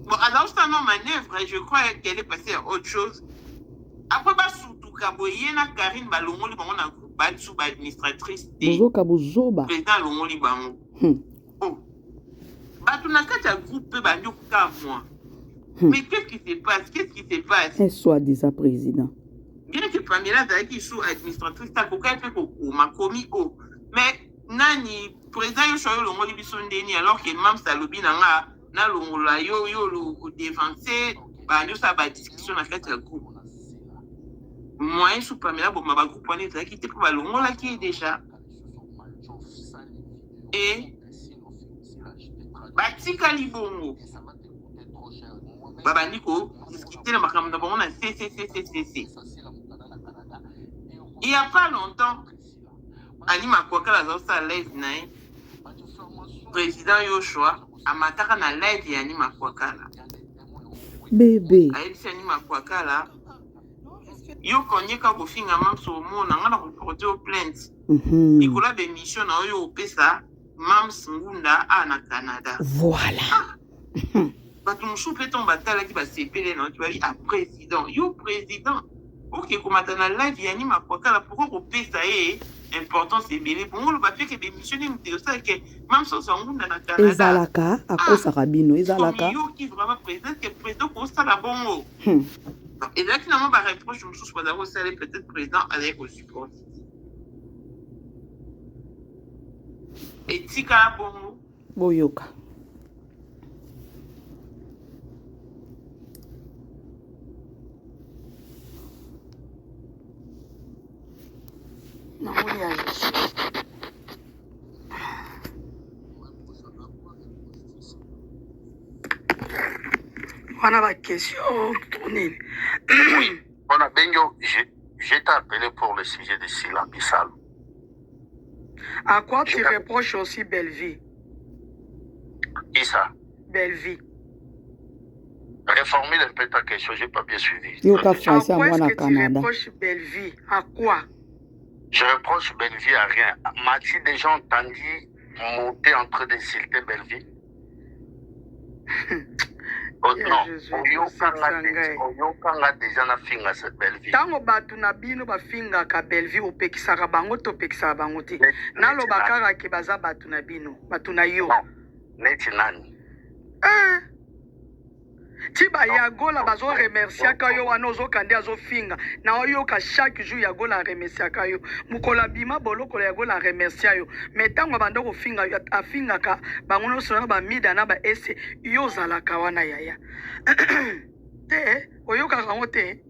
Bon, azosala no manœuvre, je crois qu'elle est passée à autre chose. Après basutuka boye, ye na Karine balongoli bango na groupe, balisu baadministratrice te. Bozoka bozoba. Président alongoli bango. Oh, bato na kati ya groupe mpe bandi kokamwa: mais qu'est-ce qui se passe? Qu'est-ce qui se passe? Un soi-disant président. Bien que Pamela azalaki sous administratrice, akokaki mpe kokoma komi o mais nani. Président Yoshua, yo olongoli biso ndeni alors que Mams alobi na nga nalongola yo, yo odevancer, bandi osala badiscussion na kati ya groupe. Moyen su Pamela boma bagroupe wana ezalaki te mpo balongolaki ye déjà. E batikali bongo, babandi kodiscute na makambo na bango na cccccc. Il y a pas longtemps, Annie Makwakala azosala live na ye, président Yoshua amataka na live ya Annie Makwakala. Bebe. Ayebisi Annie Makwakala, yo konyeka kofinga Mams, omona nga na koporte yo plainte likolo ya bemission na oyo opesa Mams Ngunda a na Canada. Voilà. Ah. Bato mosusu mpe ntango batalaki basepele na yo, babi ah président, yo président oke komata na live ya Annie Makwakala, pourquoi kopesa ye importance ebele bongo? Oloba mpe ke bemission nini te osalake Mams ozwa Ngunda na Canada. Ezalaka akosaka bino, ezalaka. Yoki vraiment président ke président kosala bongo. Ezalaki nango bareproche mosusu bazala kosala, peut-être président azali kosupporte te, etikala bongo. Boyoka. Namoni ya wana baquestion to nini? Oui, on a Bengo, j'ai été appelé pour le sujet de Sila Bissalo. À quoi tu reproches aussi Bellevie? Qui ça? Bellevie. Reformule un peu ta question, j'ai pas bien suivi. Yoka À français ya quoi est-ce mwana que tu Canada. reproches Bellevie? À quoi? Je reproche Bellevie à rien. M'as-tu déjà entendu monter en train d'insulter Bellevie? Oh, Ya non, Jésus, oyokanga ngai. oyokanga déjà na finga cette Bellevie. Ntango bato na bino bafingaka Bellevie, opekisaka bango to opekisaka bango te? Naloba kaka ke baza bato na bino, bato na yo. Non, neti nani? Eh. Ti bayagola bazoremerciaka yo wana, ozoka nde azofinga na oyoka chaque jour. Yagola aremerciaka yo mokolo abima bolokolo, Yagola aremercia yo. Mais ntango abanda kofinga yo, afingaka bango nyonso na bamida na baese, yo ozalaka wana yaya te, oyokaka yango te.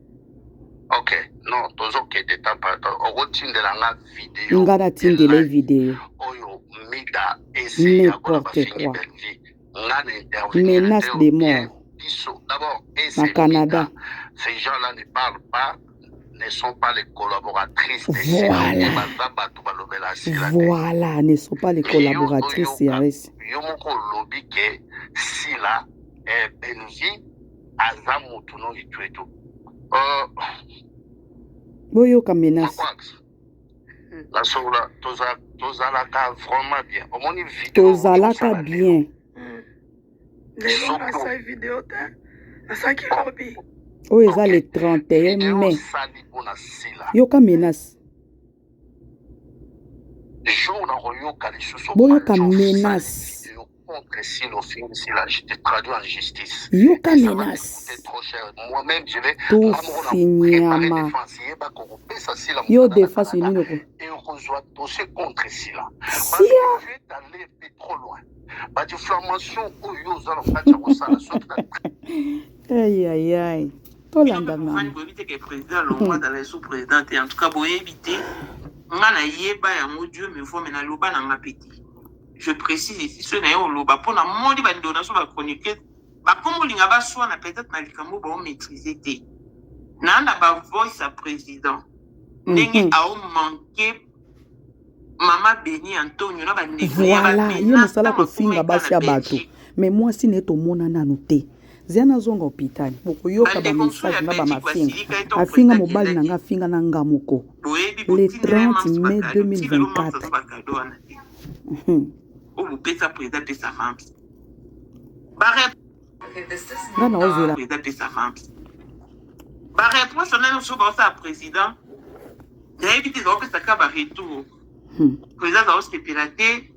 Ok, non, tozokende temps par temps. Okotindela nga video. Nga natindela ye video. Oyo mida ese Yagola N'importe bafingi quoi. Bellevie. Nga na intervenir Menace te, de bien mort. biso. D'abord, Na ese Canada. Mida, ces gens-là ne parlent pas, ne sont pas les collaboratrices de Sila. Voilà. Baza bato balobela Sila te. Voilà, ne sont pas les Mais yo collaboratrices oyoka, ya resi. yo moko olobi ke Sila, eh, Bellevie aza motu no etu etu. Boyoka menace. Makwaks, nasola tozalaka vraiment bien. Omoni video Tozalaka osala lelo. bien. Lelo Soko. nasali video te, nasalaki lobi. Oyo eza Ok. le 31 Video mai. osali mpona Sila. Yoka menace. Jour na koyoka lisusu Boyoka Manjo osali menace. video contre Sila, ofingi Sila, je te traduis en justice. Yoka Et ça va te menace. coûter trop cher. Moi-même, je vais nga moko na préparer Tofinyama. défense, yeba kokopesa Sila Yo mokanda na défense Canada nini oko et okozwa dossier contre Sila. Parce sia. que tu es allé un peu trop loin. Badifamation oyo oza na kati ya kosala soki na Ayayay, Bino mpe tolanda bovandi, mama. boyebi te ke président longwa azala sous président te. En tout cas boyebi te, nga nayeba yango, Dieu me voit, me naloba na nga mpe te. Je précise ici, soki naye oloba mpo namoni bandeko na so bachroniqueuse bakoma olinga baswana, peut-être na likambo baomaîtrise te. Naa na bavoice ya président ndenge aomanke mama Beni Antonio na bandeko ya Voilà, ye bamenace mosala ntango kofinga akomeka basi na ya bato. Belgique. Me mwasi na ye tomona nanu te. Zia nazonga hôpital, bokoyoka Bandeko mosusu bamessage ya na Belgique bamafinga. basilika ye ntango Afinga président mobali na nga, akendaki. afinga na nga moko Boyebi le botindela ye 30 Mams mai bakado, ti lelo Mams 2024. aza bakado wana te oyo bopesa président apesa Mams. Nga na ozela. Président apesa Mams bareproche wana nyonso baosala président, nayebi te, ezakopesaka baretour. Président aza kosepela te,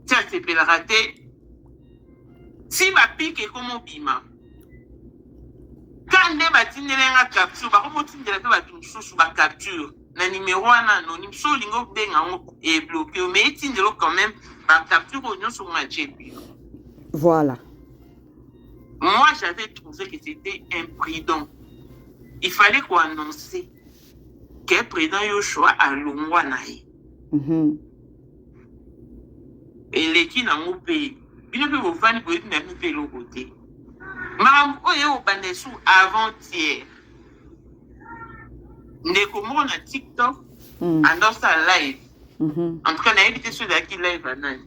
ti asepelaka te, ti bapike ekoma obima ka nde batindela nga capture, bakomotindela mpe bato mosusu bacapture. Na numero wana anonyme, so olingi obenga yango ebloke yo, mais etindelo quand même ba capture oyo nyonso nga atie bino. Voilà. Moi, j'avais trouvé que c'était imprudent. Il fallait ko annoncer que président Yoshua alongwa na ye. Eleki nango mpe bino mpe bovandi boyebi na bino mpe eloko te. Makambo oyo ekobanda esu avant-hier. Ndeko moko na TikTok anda osala live. En tout cas, nayebi te soki ezalaki live ya nani.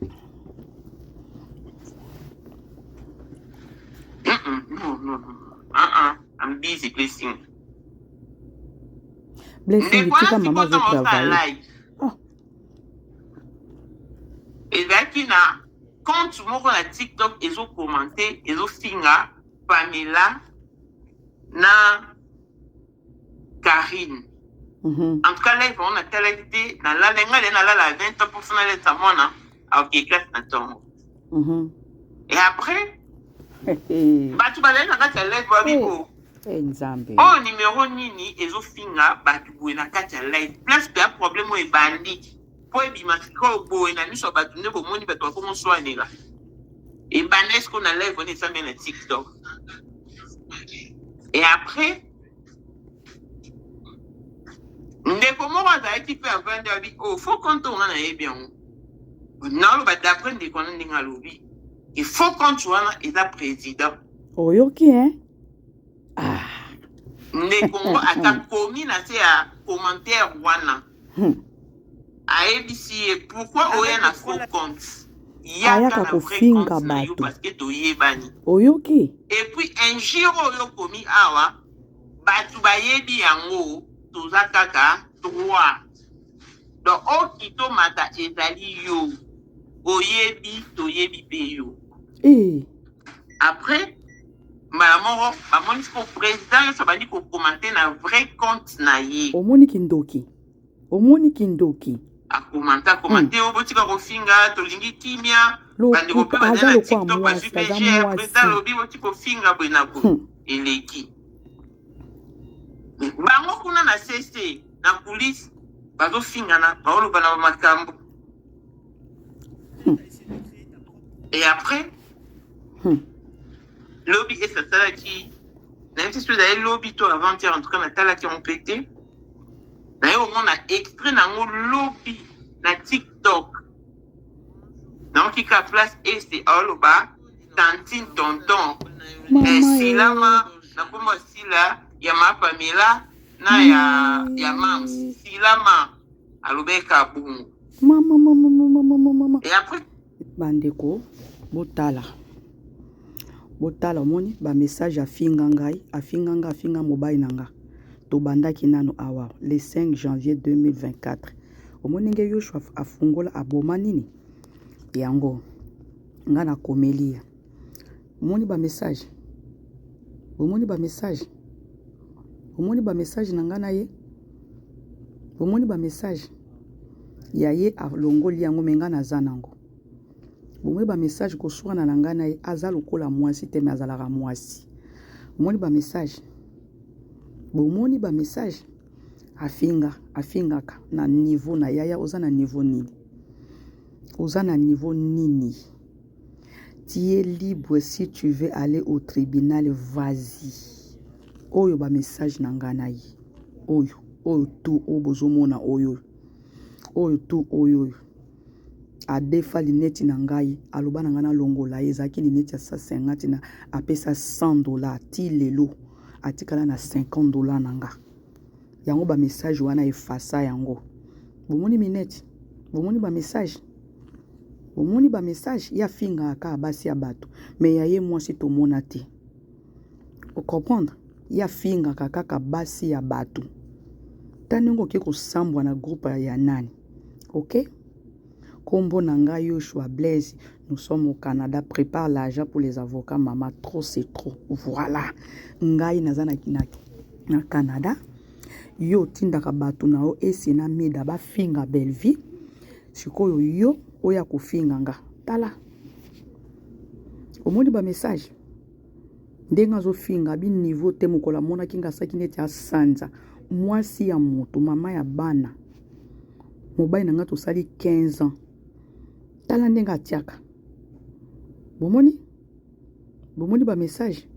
Non, non, non. Ah, ah, I'm busy, Blessing. Blessing, Ndeko tika wana mama sikoyo ntango azo osala travailler. live, Oh. ezalaki na compte moko na TikTok ezokomante, ezofinga Pamela na Karine. En tout cas, live yango natalaki te, nalala ngai nde nalala à 20 ans mpo naletisa mwana aoke classe na ntongo. Et après bato bazali na kati ya live babi o Eh, Nzambe. oyo numero nini ezofinga bato boye na kati ya live, place mpe ya problème oyo ebandi mpo ebima sikoyo boye na miso ya bato nde bomoni bato bakomoswanela. Ebanda sikoyo na live wana esambe na TikTok. Et après ndeko moko azalaki mpe avandi, abi o faux compte oyo nga nayebi yango, naloba d'après ndeko wana ndenge alobi e faux compte wana eza président. Oyoki, hein? Ah. Ndeko ngo ata komi na se ya commentaire wana, ayebisi ye pourquoi oya na faux compte, yaka Ayaka na vrai kofinga compte na yo bato. parce que toyebani. Oyoki? Et puis injure oyo okomi awa, bato bayebi yango, toza kaka trois, donc okito mata ezali yo oyebi, toyebi mpe yo. Après mbala moko bamoni siko président nyonso abandi kokomante na vrai compte na ye. Omoni kindoki. Omoni kindoki. Akomante, akomante oyo botika kofinga, tolingi kimia. Bandeko mpe Lokuta baza aza na lokola TikTok mwasi, bazwi aza pgr mwasi. président alobi botika kofinga boye na boye. Eleki bango kuna na cc na coulisse, bazofingana, baoloba na bamakambo. Et après lobi esi asalaki, nayebi te soki ezali lobi to avant-hier, en tout cas natalaki yango mpe te, naye komona extrait nango lobi na TikTok. Nayoki ka place ese aoloba tantine tonton Mama eh, ye. silama na nkombo ya Sila ya ma Pamela na ya mams silama, alobeka bongo. Mama, mama, mama, mama, mama. Et après Bandeko, botala. Botala, omoni bamessage afinga ngai, afinga nga, afinga mobali na nga. Tobandaki nano awa le 5 janvier 2024. Omoni ndenge Yoshua afungola aboma nini yango nga nakomeli ye. Omoni bamessage, omoni bamessage, omoni bamessage na nga na ye, omoni bamessage ya ye, alongoli yango, me nga naza nango. Bomoni bamessage koswana na ngai na ye, aza lokola mwasi te, me azalaka mwasi. Omoni bamessage, bomoni bamessage afinga, afingaka na niveau na yaya. Oza na niveau nini? Oza na niveau nini? Tu es libre, si tu veux aller au tribunal, vas-y. Oyo bamessage na ngai na ye, oyo oyo tu oyo bozomona, oyo oyo tu oyo oyo adefa lineti na ngai, aloba na ngai nalongola ye, ezalaki lineti ya 150 na apesa 100 $, ti lelo atikala na 50 $ na nga. Yango bamessage wana efasa yango. Bomoni mineti, bomoni bamessage, bomoni bamessage ye afingaka kaka basi ya bato, me ya ye mwasi tomona te. Ocomprendre? Ye afingaka kaka basi ya bato. Ta ndenge okoki kosambwa na groupe ya nani, ok? Kombo na ngai Yoshua Blaise, nous sommes au Canada, prépare l'argent pour les avocats, mama, trop c'est trop. Voilà, ngai naza na Canada. Yo otindaka bato na yo esi na mida bafinga Bellevie. Sikoyo yo oyo akofinga nga, tala, omoni bamessage ndenge azofinga biniveau te. Mokolo amonaki nga asalaki neti asanza. Mwasi ya moto, mama ya bana, mobali na nga tosali 15 ans. Tala ndenge atiaka. Bomoni? Bomoni ba message?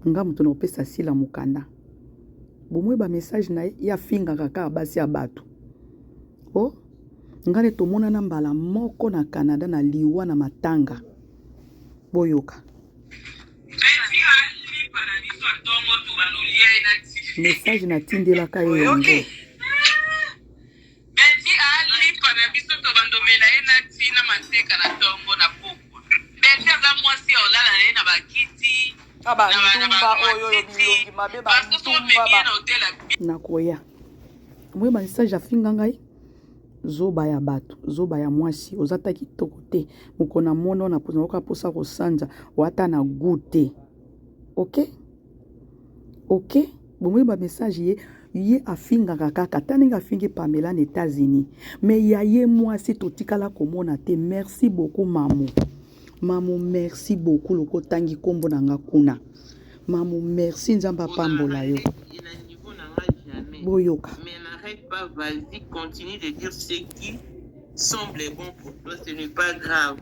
Nga moto na kopesa Sila mokanda. Bomoni ba message na ye? Ye afingaka kaka basi ya bato. Oh, nga nde tomonana mbala moko na Canada na liwa na matanga. Boyoka. Message natindelaka ye yango. Betty alipa na biso tobandomela ye na ti na manteka na tongo na pokwa. Betty aza mwasi ya olala na ye na bakiti Ah, na ba na bandumba oyo oyo bamatiti bilongi mabe basoso bandumba omemi ye ba na hotel ya Nakoya. Omoni ba message afinga ngai? Zoba ya bato, zoba ya mwasi, oza ata kitoko te. Mokolo na moni yo nayoka mposa kosanza, oza ata na gout te. Ok? Ok? Bomoni ba message ye ye afingaka kaka ata ndenge afingi Pamela na Etats-Unis mais ya ye mwasi totikala komona te. Merci beaucoup mamu. Mamu merci beaucoup loko otangi kombo na nga kuna. Mamu merci Nzambe apambola yo. Boyoka. Mais n'arrête pas, vas-y, continue de dire ce qui semble bon pour toi, ce n'est pas grave.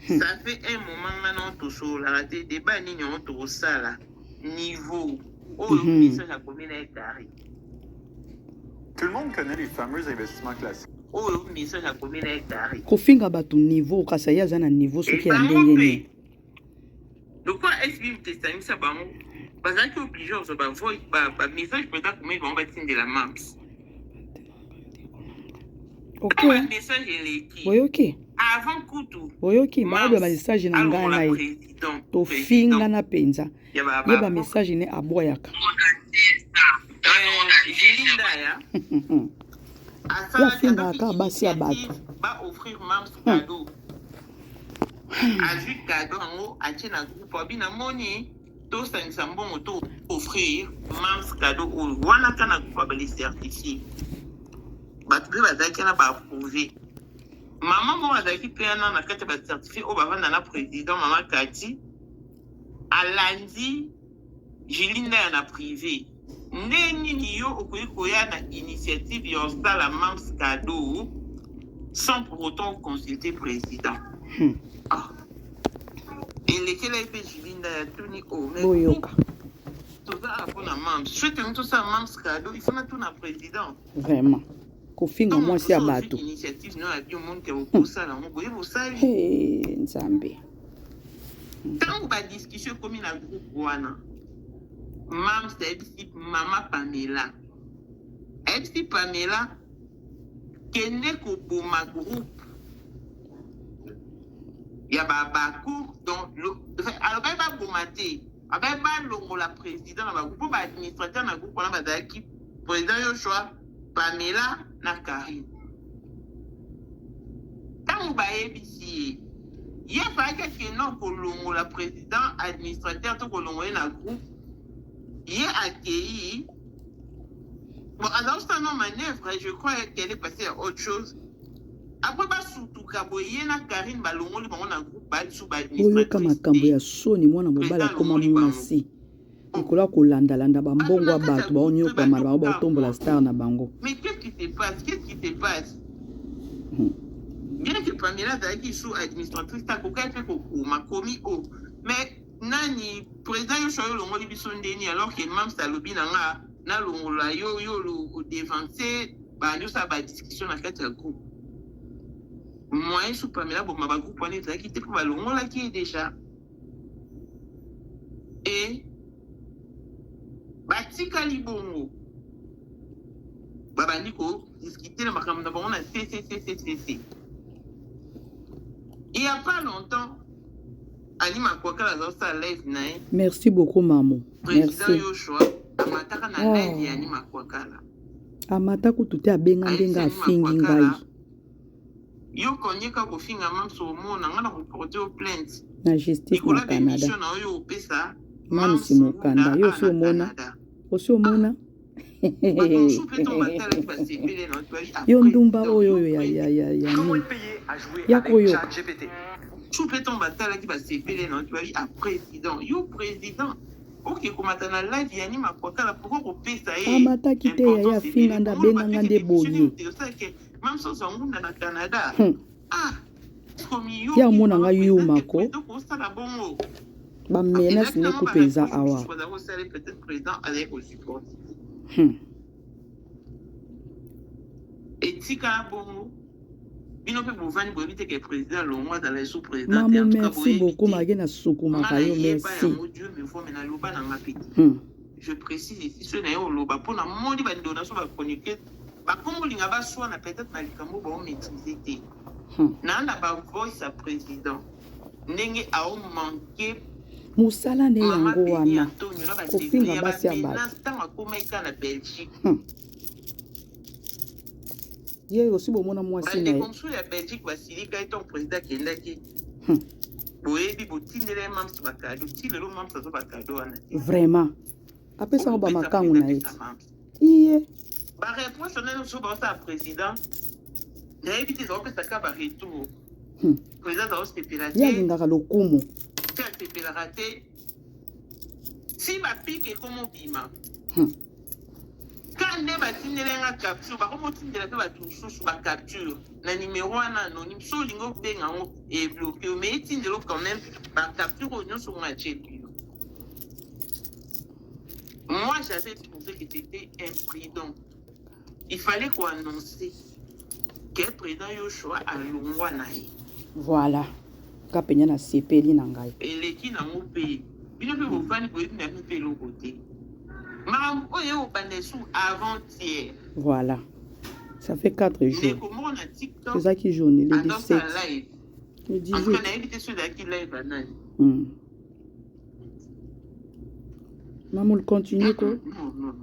Ça fait un moment nga na tosololaka te débat nini yango tokosala niveau oyo message akomi na ye carré. Tout le monde connaît les fameux investissements classiques. Oyo message akomi na ye carré. Kofinga bato niveau kasi ye aza na niveau soki ya Bango ndenge mpe nini. Lokola SB moto esangisa bango, bazalaki oblige kozwa ba voice ba, ba message mpenza akomeli bango batindela mams. Ok. Ba message eleki. Boyoki? Avant kutu. Boyoki? Baobe ba message na ngai na ye. Président. Tofingana mpenza. Ya ba Ye ba message ne aboyaka. Julie Ndaya. Ye afingaka kaka basi ya bato. Ba offrir mams cadeau. Azwi cadeau yango atie na groupe abi namoni tosangisa mbongo to offrir mams cadeau oyo wana ka na groupe abali certifié bato mpe bazalaki wana baapprouve mama moko azalaki mpe wana na kati ya bacertifie oyo bavanda na président mama Kati alandi Julie Ndaya na privé nde nini yo okoki koya na initiative ya osala mams cadeau sans pour autant consulter président. Ah. Elekela ye mpe Julie Ndaya tuni o mais Boyoka. toza awa mpona mams soki tolingi tosala mams cadeau il faut natuna président. Vraiment. Kofinga mwasi ya bato. Initiative no ya bio monke okosala yango boye bosali. Hey, Nzambe. Ntango badiscussion ekomi na groupe wana, mams ayebisi mama Pamela, ayebisi Pamela kende koboma groupe ya babacour donc alobaki baboma te, alobaki balongola président na bagroupe mpo baadministrateur na groupe wana bazalaki président Yoshua, Pamela na Karine. Ntango bayebisi ye, ye afalaki akende kolongola président administrateur to kolongola ye na groupe, ye akei bon azalaki no manœuvre, je crois qu'elle est passée à autre chose. Après basutuka boye ye na Karine balongoli bango na groupe balisu Boyoka makambo ya soni mwana mobali akoma mwasi likolo ya kolandalanda bambongo ya bato baonyokwama na bango baotombola star na bango. Mais qu'est-ce qui se passe? Qu'est-ce qui se passe? Bien que Pamela azalaki sous administratrice akokaki mpe kokoma komi o mais nani président Yoshua yo olongoli biso ndeni alors que mams alobi na nga nalongola yo yo odevance bandi osala badiscussion na kati ya groupe moyen su Pamela boma bagroupe wana ezalaki te mpo balongolaki ye déjà e batikali bongo babandi kodiscute na makambo na bango na cccccc. Il y a pas longtemps Ani Makwakala azosala live na ye. Merci beaucoup mamu. Président Merci. Yoshua amataka na live ya Ani Makwakala. Amata kutu te abenga ndenge afingi ngai. Yo konyeka kofinga mamso omona nga na koporte yo plainte na justice likolo na ya Canada. bemission na oyo opesa Mamsi mokanda yo osi omona, osi omona bato mosusu mpe ntango batalaki basepele na bato yo ndumba oyo oyo ya ya ya ya Comment nini être payé à jouer Ya avec koyoka. ChatGPT? Mosusu mpe ntango batalaki basepele na bato babi a président yo président. Oke komata na live ya ni makwakala pourquoi kopesa ye Amataki te yaya importance afinga ebele nde bongo abenga loba nga te nde ke émission boye. nini osala ke mamso ozwa ngunda na Canada ah Ye komiyoki amona vraiment nga président yuma ke ko. président kosala bongo Ba menace ezalaki ne nango kutu eza bareproche awa. mosusu bazali kosala peut-être président azali kosupporte Etikala bongo bino pe bovandi boyebi te ke president alongwa azala lisusu president te Mamu en tout cas merci boyebi beaucoup te malgre na nga sukumaka yo nayeba merci. yango Dieu me voit mais naloba na nga pe te je précise ici soki naye oloba po namoni ba ndeko na biso ba chroniqueuse bakomi olinga baswana peut etre na likambo bao maîtriser te naa na ba voice ya president ndenge ao manque Musala nde mama yango Beni wana Antonio na ba ndeko kofinga ya ba basi ya batu. menace tango akomaki kaka na Belgique Ye osi bomona mwasi na Bandeko ye. mosusu ya Belgique basilika ye ntango president akendaki. Boyebi botindela ye Mam's ba cadeau ti lelo Mam's azwa ba cadeau wana te. Vraiment. Apesa Oyo ngo ba bopesa makangu president na ye. apesa Mam's. Iye. Ba reproche wana nyonso baosala president nayebi te ezakopesa kaka ba retour. President azakosepela Ye te. alingaka lokumu. Te asepelaka te. Si ba pique ekoma obima. Ka nde batindela nga capture bakomi otindela pe batu mosusu ba capture na numero wana anonyme soki olingi obenga yango e bloque yo mais etindela yo quand même ba capture oyo nyonso nga atieli yo. Moi j'avais trouvé que c'était imprudent il fallait ko annoncer que président Yoshua alongwa na ye. Voilà nga penza na sepeli na ngai. Eleki nango pe bino pe bovandi boyebi na bino pe eloko te makambo oyo ekobanda lisusu avant hier. Voilà ça fait 4 jours. Ndeko moko na TikTok Ezalaki journée le andosala 17 live le en tout cas 18. nayebi te soki ezalaki live ya nani. Mamoul continue ko. Non non non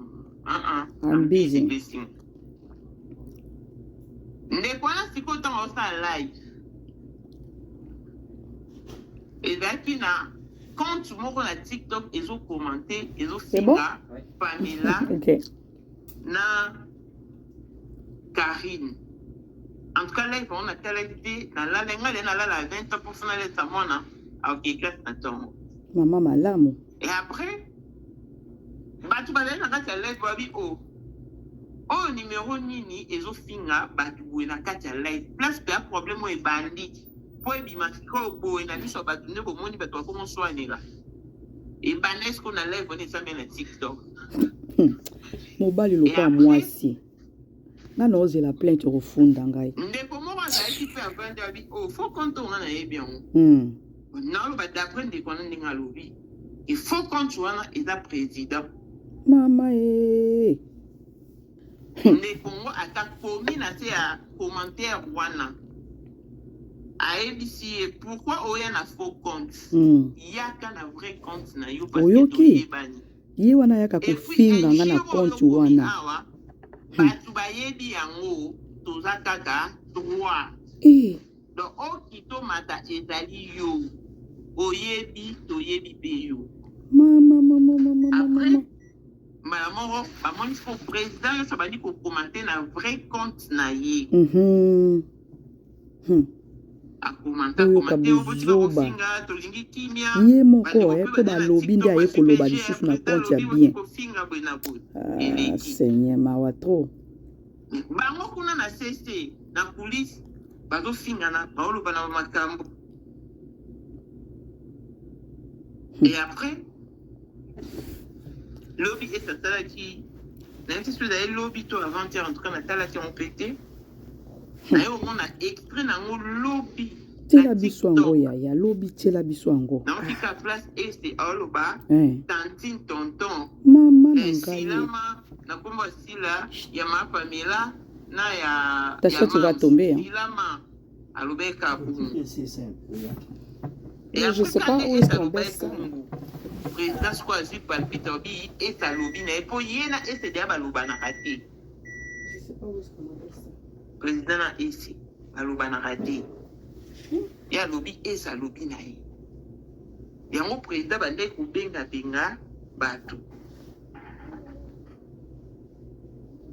ah ah I'm I'm busy busy. blessing. Ndeko wana sikoyo ntango osala live ezalaki na compte moko na TikTok ezo commenter ezo C'est bon? finga Pamela Ok. na Carine. En tout cas live yango natalaki te nalala ngai nde nalala à 20 ans mpo nalesa mwana aoke classe na ntongo. Mama malamu. Et après bato bazali na kati ya live babi o oyo numero nini ezofinga bato boye na kati ya live place mpe ya problème oyo ebandi mpo ebima sikoyo boye na miso ya bato nde bomoni bato bakomoswanela ebanda sikoyo na live wana esambe na tiktok. Mobali Et lokola après mwasi nga na ozela plainte okofunda ngai. Ndeko moko azalaki mpe avandi abi o faux compte oyo nga nayebi yango Naoloba d'après ndeko wana ndenge alobi il faut compte wana eza président. Mama ee. Ndeko ngo ata komi na se ya commentaire wana ayebisi ye pourquoi oya na faux compte yaka na vrai compte na yo parce que Oyoki toyebani. ye wana ayaka Et puis kofinga nga na injure oyo compte okomi wana. awa bato bayebi yango toza kaka trois. Eh. Donc okita omata ezali yo oyebi toyebi pe yo. Mama mama mama mama Après mama. mbala moko bamoni sikoyo président nyonso abandi kokomante na vrai compte na ye. Akomante Oyoka akomante oyo botika buzoba. kofinga tolingi kimia Ye moko bandeko eh, mpe po bazali na balobi nde tiktok aye bazwi koloba pg lisusu na président compte ya alobi bien. botika kofinga boye na boye Ah, eleki Seigneur mawa trop. bango kuna na cc na coulisse bazofingana baoloba na makambo et après lobi ete asalaki nayebi te soki ezali lobi to avant-hier en tout cas natalaki yango mpe te naye omona extrait na yango lobi Tiela na biso yango tiktok yaya lobi tiela biso yango. naoki ka place este aoloba Eh. tantine tonton Mama na eh, ngai. silama na nkombo ya sila ya ma pamela na ya Tasha ya tu vas mams tomber hein. silama alobeka bongo et Mais je après sais pas kande où est-ce ese qu'on aloba ye baisse ça. bongo président sikoyo azwi palpite alobi ese alobi na ye mpo ye na ese deya balobanaka te Je sais pas où est-ce qu'on baisse ça. président na ese balobanaka te ye alobi ese alobi na ye yango président bandeki kobengabenga bato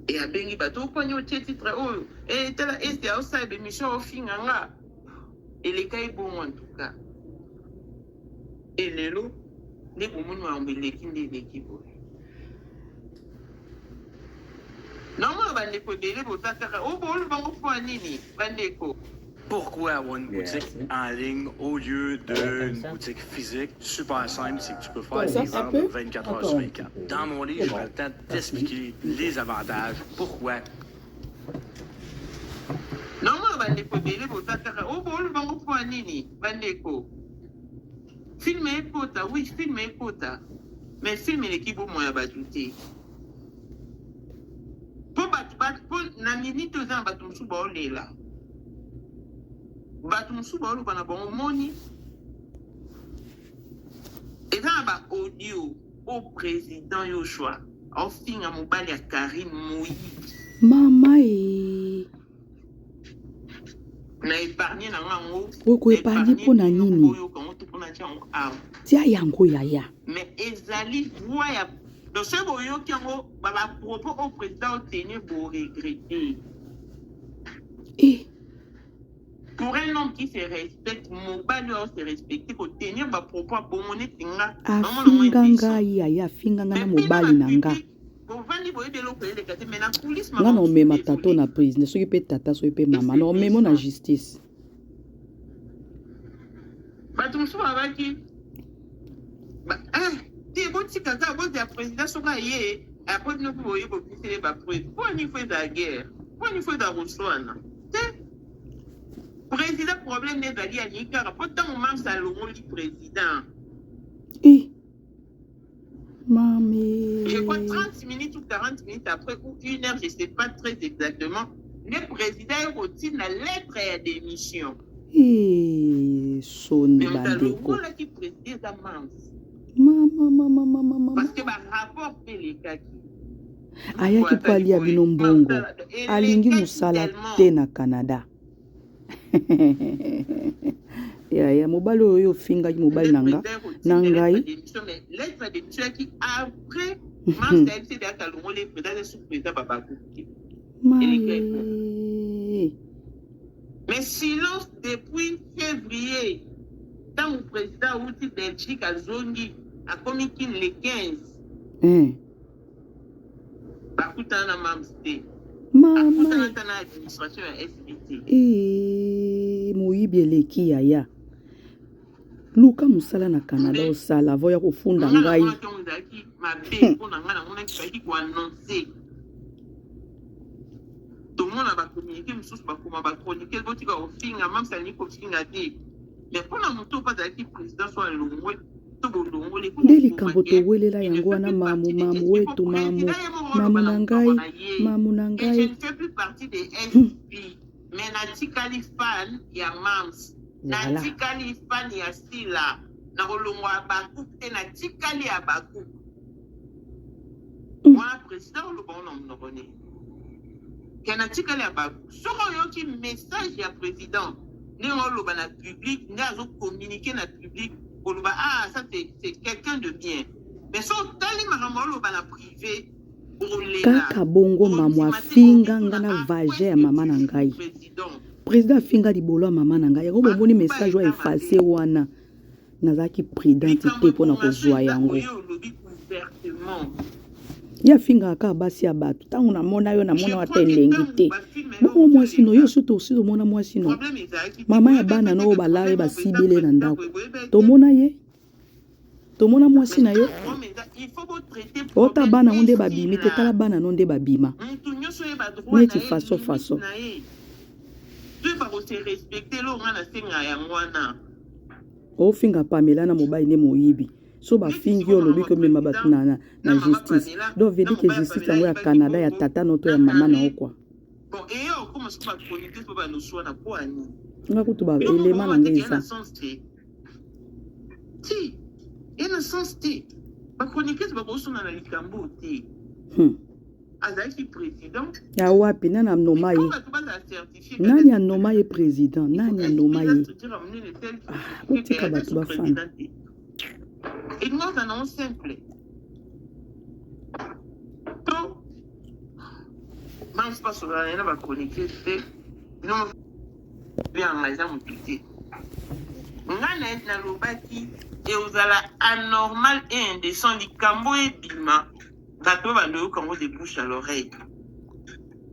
e abengi bato oponi otie titre oyo e tala ese aosala bemission ofinga nga eleka ye bongo en tout cas e lelo Nde bomoni makambo eleki nde eleki boye. Naomona bandeko ebele boza kaka o boloba ngo mpo ya nini bandeko. Pourquoi avoir une boutique en ligne au lieu d'une boutique physique? Super simple, c'est que tu peux faire Comme ça, des un ventes peu. 24 heures Encore sur un petit 24. peu. Dans mon livre, C'est j'aurai bon. le temps de Merci. t'expliquer les avantages, pourquoi. Naomona bandeko ebele boza kaka o boloba ngo mpo ya nini bandeko. Film ekota, oui film ekota, mais film eleki bomoi ya bato te. Po bato po na minute oyo eza na bato mosusu baolela, bato mosusu baoloba na bango omoni eza na ba audio oyo president Yoshua aofinga mobali ya Carine moyibi. Mama ee. Na epargne na nga yango. Oko epargne mpo na nini? Boyoka yango to mpo natia yango awa. Tia yango yaya. Mais ezali voix ya donc soki boyoki yango ba ba propos oyo president o tenir bo regretter. Eh. Pour un homme qui se respecte, mobali oyo se respecte ko tenir ba propos ya bongo neti nga. Afinga ngai yaya, afinga ngai na mobali na nga. Bovandi boyebi eloko eleka te mais na coulisse Nga na omema tata na prison soki pe tata soki pe mama na omemo na justice. Bato mosusu babaki eh, te botika kaka bozela président soki aye après bino mpe boye bobimisele bapreuve mpo nini fo ezala guerre mpo nini fo ezala koswana te président problème nde ezali alingi kaka mpo ntango mams alongoli président Eh. Mami. Je crois 30 minutes ou 40 minutes après ou une heure, je sais pas très exactement, le président est na lettre ya démission. Eh, soni bandeko. Mais président mams. Mama mama mama mama. Parce que ba rapport pe lekaki. Ayaki po alia bino mbongo. Alingi musala te na Canada. Yaya mobali oyo yo ofingaki mobali na nga na ngai. Maye. Mais silence depuis février ntango président awuti Belgique azongi akomi kin le 15. Eh. Bakutana na mams te. Mama. Akutana ata na administration ya SBT. Eeh moyibi eleki yaya. Luka musala na Canada osala avant ya kofunda Nga ngai. namonaki yango ezalaki mabe mpo na nga namonaki bazalaki ko annoncer. Tomona ba communiqué mosusu bakoma ba chroniqueur botika kofinga mams alingi kofinga te. Mais mpo na moto oyo mpe azalaki président so alongwe Nde likambo towelela yango wana mamu mamu wetu mamu mamu na ngai mamu na ngai. Hmm. Mais natikali fan ya mams Voilà. natikali fan ya sila nakolongwa Habacuc te natikali Habacuc Wana president oloba ngo na monoko nini ke natikali Habacuc soki oyoki message ya president ndenge oloba na public nde azo communiquer na public oloba ah ça c'est c'est quelqu'un de bien mais soki otali makambo oloba na privé okolela. Kaka bongo mamu Okondima te afinga nga okotuna na ah vagin ya est-ce que mama tu na suis ngai. president. President afinga libolo ya mama na ngai yango bomoni Bakuba message oyo eza efface mabe. wana nazalaki prudente Likambo te pona ebonga so kozua eza yango. oyo olobi ouvertement. Ye afingaka kaka basi ya batu tangu na mona yo na Je mona yo ata crois que elengi tangu te ba film bongo eo mwasi no yo toleka osi osi tomona mwasi no problème ezalaki te mama ya boyebaki bana te no oyo ke balala ye problème oyo eza basibele na président ndaku boye boyebaki te tomona ye tomona mwasi mais na yo tangu problème eza il faut bo traiter ota problème bana ngo nde babimi te esila tala bana no nde babima mutu nyoso oyeba droit na neti ye façon limite façon na ye toyeba ko se respecter eloko nga nasengaka yango wana. Ofinga Pamela na mobali nde moyibi so Neti bafingi yo sikoyo olobi makambo ya ke omema bato president na, na, na na mama justice Pamela donc veut na dire que mobali ya justice Pamela yango ya ayibaki Canada ya mbongo tata no to na ya mama na yo Carine quoi. bon eya okoma sikoyo ba chroniqueuse po banda oswana po ya nini Nga kutu ba bino moko elema na bomona nga te ke ya na eza sens te ti ya na sens te ba chroniqueuse bakosona na likambo oyo te Azalaki president. Ya wapi nani anoma ye? Nani anoma ye president? Nani anoma ye? Ah, botika bato bafanda. Elingi ozala nango simple to banso basolana naye na bachroniqueuse te bino bianga eza motu te nga nalobaki. Ekozala anormal et indecent likambo ebima bato babanda oyoka yango de bouche à l'oreille.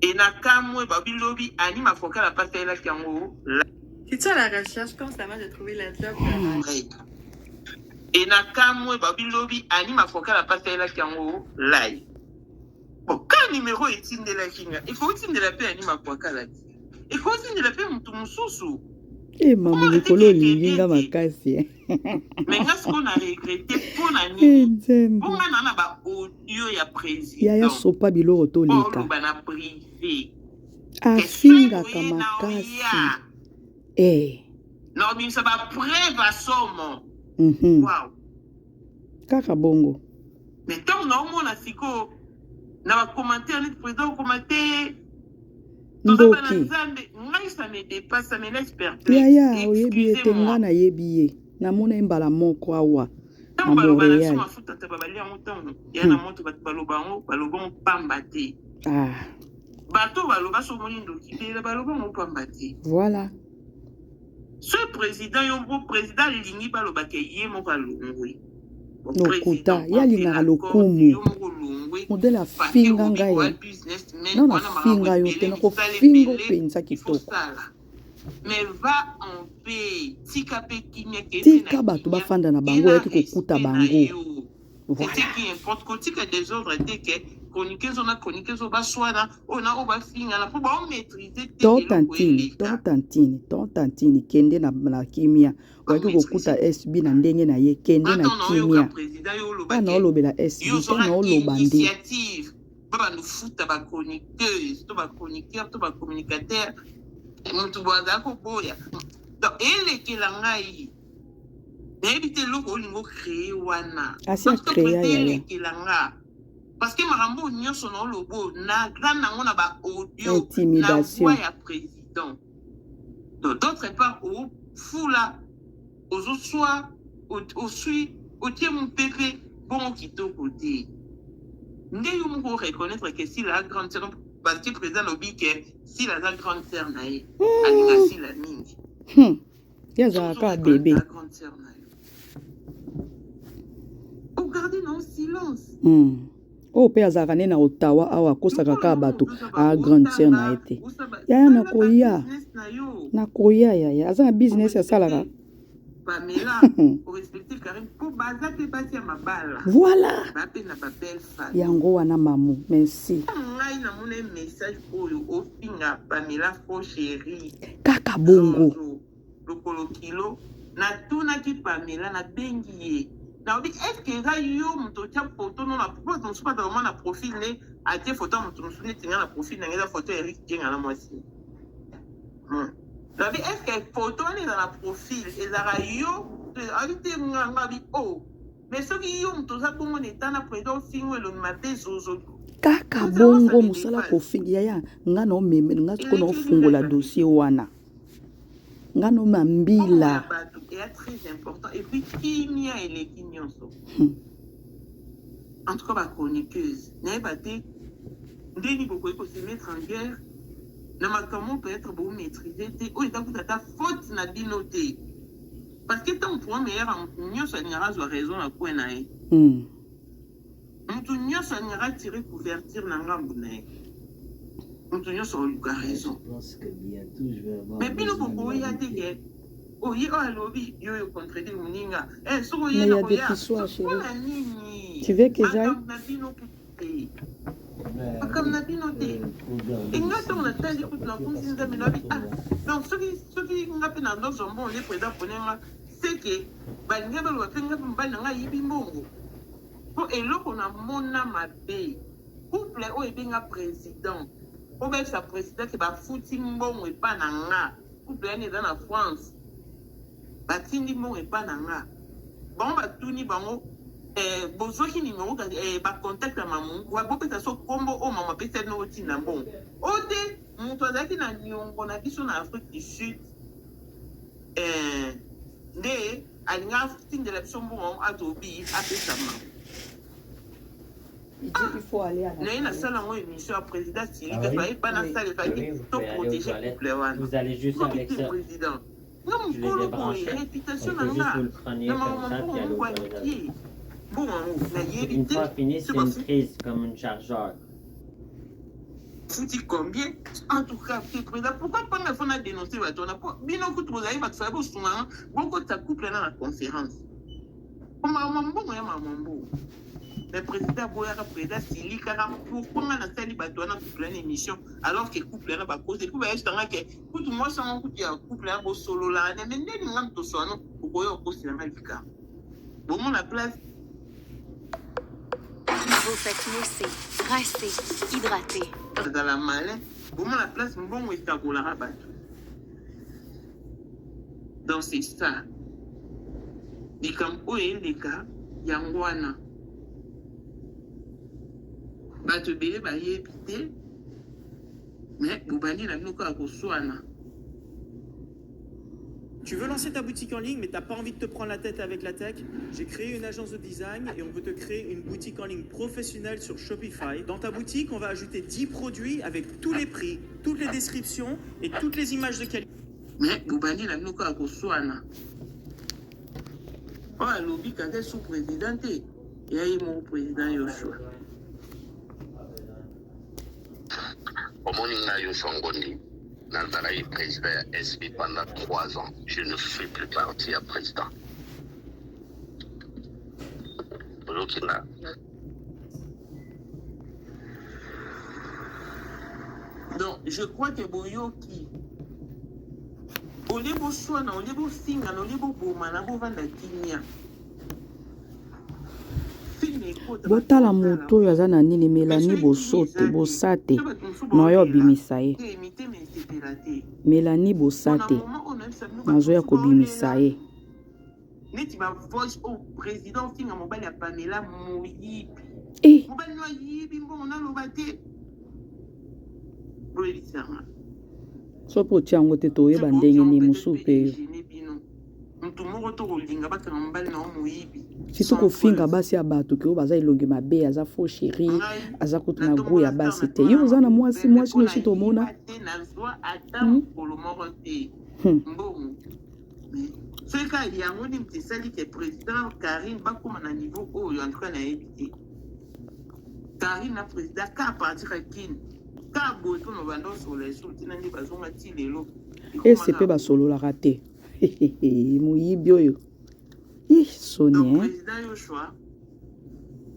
Et na kamwe babi lobi Annie Makwakala pe asalelaki yango T'es-tu à la recherche constamment de trouver la job de rêve? Oreille. Et na kamwe babi lobi Annie Makwakala pe asalelaki yango live. Bon, ka numero etindelaki nga, ekoki tindela pe Annie Makwakala te. Ekoki tindela pe mutu mususu. Eh mamu likolo olingi nga makasi eh. Mais nga sikoyo na regrette mpo na Eh, nini? Nzambe. Mpo nga na na ba audio ya president. Yaya sopa biloko toleka. Oloba na privé. Afingaka makasi. Eh. Na obimisa ba preuve ya somo. Wow. Kaka bongo. Mais ntango naomona sikoyo na ba commentaire neti président okoma te toza bana Ndoki. nzambe ngai ça me dépasse ça me laisse perplexe Yaya oyebi ye te excusez-moi nga nayebi ye. Namona ye mbala moko awa na ntango baloba na biso Montréal. mafuta ntaba balia yango ntango ya na moto bato baloba yango baloba yango pamba te Ah, bato baloba so omoni ndoki bela baloba yango pamba te voilà. Ce président yo moko président alingi baloba ke ye moko alongwe. Lokuta, ye alingaka lokumu. Modèle afinga ngai eh. Non nafinga yo te, nakofinga yo mpenza kitoko. Mais va en paix, tika pe kimia ke Tika bato bafanda na bango, oyaki kokuta bango. Voilà. C'est ce qui importe. Kotika désordre te ke chroniqueuse na chroniqueuse oyo baswana oyo na oyo bafingana mpo baomaîtrise te Ton eloko tantine, eleka. ton tantine, ton tantine, kende na, na kimia. Oyaki kokuta SB na ndenge na ye, kende na Ntango naoyoka kimia. président yo oloba Nga ke naolobela SB, yo te ozwaka naoloba nde. initiative babanda ofuta bachroniqueuse to bachroniqueur to bacommunicateur moto boye azala koboya donc elekela ngai nayebi te eloko olingi ocree wana Asi En tout cas, acrea président yaya. elekela nga parce que makambo oyo nyonso na oloba oyo naza nango na ba audio na Intimidation. voix ya président donc d'autre part ofula ozoswa oswi otie mopepe bongo kitoko te nde yo moko oreconnaître ke sila a grande sœur parce que président alobi ke sila aza grande sœur na ye alinga sila mingi Ye azalaka kaka bebe. Grande sœur na yo ogarde na silence. Oyo mpe azalaka nde na Ottawa awa akosaka kaka bato a grande sœur na ye te. Yaya nakoya nakoya yaya aza na business asalaka. Pamela orespecte Karine mpo baza mpe basi ya mabala Voilà. ba mpe na babelle famille. Yango wana mamu merci. Ngai namona message oyo ofinga Pamela faux chérie. Kaka bongo. Zozo, lokolo kilo natunaki Pamela nabengi ye nalobi est ce que eza yo moto otya foto no na bato mosusu bazala mwa na profil ne atie foto ya moto mosusu neti ngai na profil na ngai eza foto ya Eric Jenga na mwasi nalobi est ce que foto wana eza na profil ezalaka yo alobi te nga nga abi o mais soki yo moto oza bongo na eta na président ofingo elongi mabe zozo Kaka bongo mosala kofinga yaya nga na omeme nga sikoyo na ofungola dossier wana nga na oma mbila. Bato eya très important et puis kimia eleki nyonso. En tout cas bachroniqueuse nayeba te ndeni bokoki kose mettre en guerre na makambo peut-être bomaîtrise te oyo eza kuta ata faute na bino te parce que ntango problème eyaka motu nyonso alingaka azwa raison na coin na ye. Motu nyonso alingaka atire couverture na ngambu na ye motu nyonso aluka raison mais bino bokoya te ke oye oyo alobi yo oyo contredire moninga eh, soki oye Mais il y na a des koya pissoirs, chérie. mpona nini Tu veux que j'aille? makambo na bino kutu te makambo na bino te enga ntango natali kutu nakumisi nzambe nabi ah donc soki soki nga mpe na nozwa mbongo nde président pone nga seke balingi baloba mpe nga mpe mobali na nga ayibi mbongo mpo eloko namona mabe couple oyo ebenga président po bayebisa président ke bafuti mbongo epa na nga couple yani eza na France batindi mbongo epa na nga bango batuni bango eh, bozwaki nimero eh, bacontact ya mamu bopesa so nkombo oyo mama apesi bino otinda mbongo oyo te moto azalaki na niongo na biso na Afrique du Sud eh, nde alingi atindela biso mbongo atobi apesa mama. Il dit qu'il faut aller à la naye toilette. nasala yango émission ya président Ah silika oui? faye pa Oui. nasala efaki Oui, vous to pouvez aller aux protéger toilettes. couple wana Vous allez juste avec te ça. président. Nga Je les mokolo ai boye branchés. réputation On na peut juste nga vous le preniez na comme makambo ça, mbongo puis aller moko aux ya toilettes. mike mbongo yango nayebi Une te fois fini, so c'est une bafuti prise comme un chargeur. combien? En tout cas te président, pourquoi mpanga fo na dénonce bato wana? Po bino kutu bozali bato faya bosunganga, bokota couple na na conférence po makambo mbongo ya makambo mbongo. Mais président aboyaka, président silikaka. Pourquoi nga nasali bato wana couple wana émission, alors que couple wana bakosi epuis bayebisanga ke kutu mwasi yango kutu ya couple wana bosololaka ne me ndeni nga motoso wana okoya okosilanga likambo bomona place. Vos sacs moussés, rincés, hydratés. Azala malin, bomona place mbongo ekabolaka bato. Donc c'est ça likambo oyo eleka yango wana, bato ebele bayebi te, mais bobandi na bino kaka koswana. Tu veux lancer ta boutique en ligne, mais tu n'as pas envie de te prendre la tête avec la tech? J'ai créé une agence de design et on veut te créer une boutique en ligne professionnelle sur Shopify. Dans ta boutique, on va ajouter 10 produits avec tous les prix, toutes les descriptions et toutes les images de qualité. Mais bobandi na bino kaka koswana. Oyo alobi kaka sous président te, ya ye moko président Yoshua. Omoni ngai Yoshua Ngondi, nazalaki président ya SB pendant 3 ans. Je ne fais plus partie ya président, oyoki nga? Donc je crois que boyoki, olie boswana, olie bofingana, olie bobomana, bovanda kimia. Film ekota, bato Botala botala. Moto oyo aza na nini? Mais Melanie soki kimia Bosote eza te, Bosate so bato mosusu na oyo baolela obimisa ye. te, mitema esepela te. Melanie Mpona Bosate moment oyo nayebisa bino, bato nazoya mosusu kobimisa baolela ye. Neti bavoice oyo président ofinga mobali ya Pamela moyibi. E mobali no ayibi mbongo, naloba te, boyebisanga. So mpo otia yango te, So toyeba boyoki ndenge yango nini peut-être mosusu mpe mpe yo. egêner bino, motu moko to kolinga bakanga mobali na yo moyibi Surtout sans kofinga preuve. basi ya bato ke oyo baza elongi mabe, aza faux chéri, Ngai aza kutu na goût natombola ya star basi na te. Yo twana oza na makolo mwasi, pembe mwasi mpo nosi tomona. nayiba te, nazwa ata mokolo moko te mbongo. Mais soki kaka yango nde moto esali ke président Karine bakóma na niveau oyo, en tout cas nayebi te. Karine na président ka partir ya Kine ka boye mpo na banda osola esu ntina nde bazonga ti lelo ekóma Ese mpe kaka boye. basololaka te, moyibi oyo. Ih, soni. Donc Hein? président Yoshua,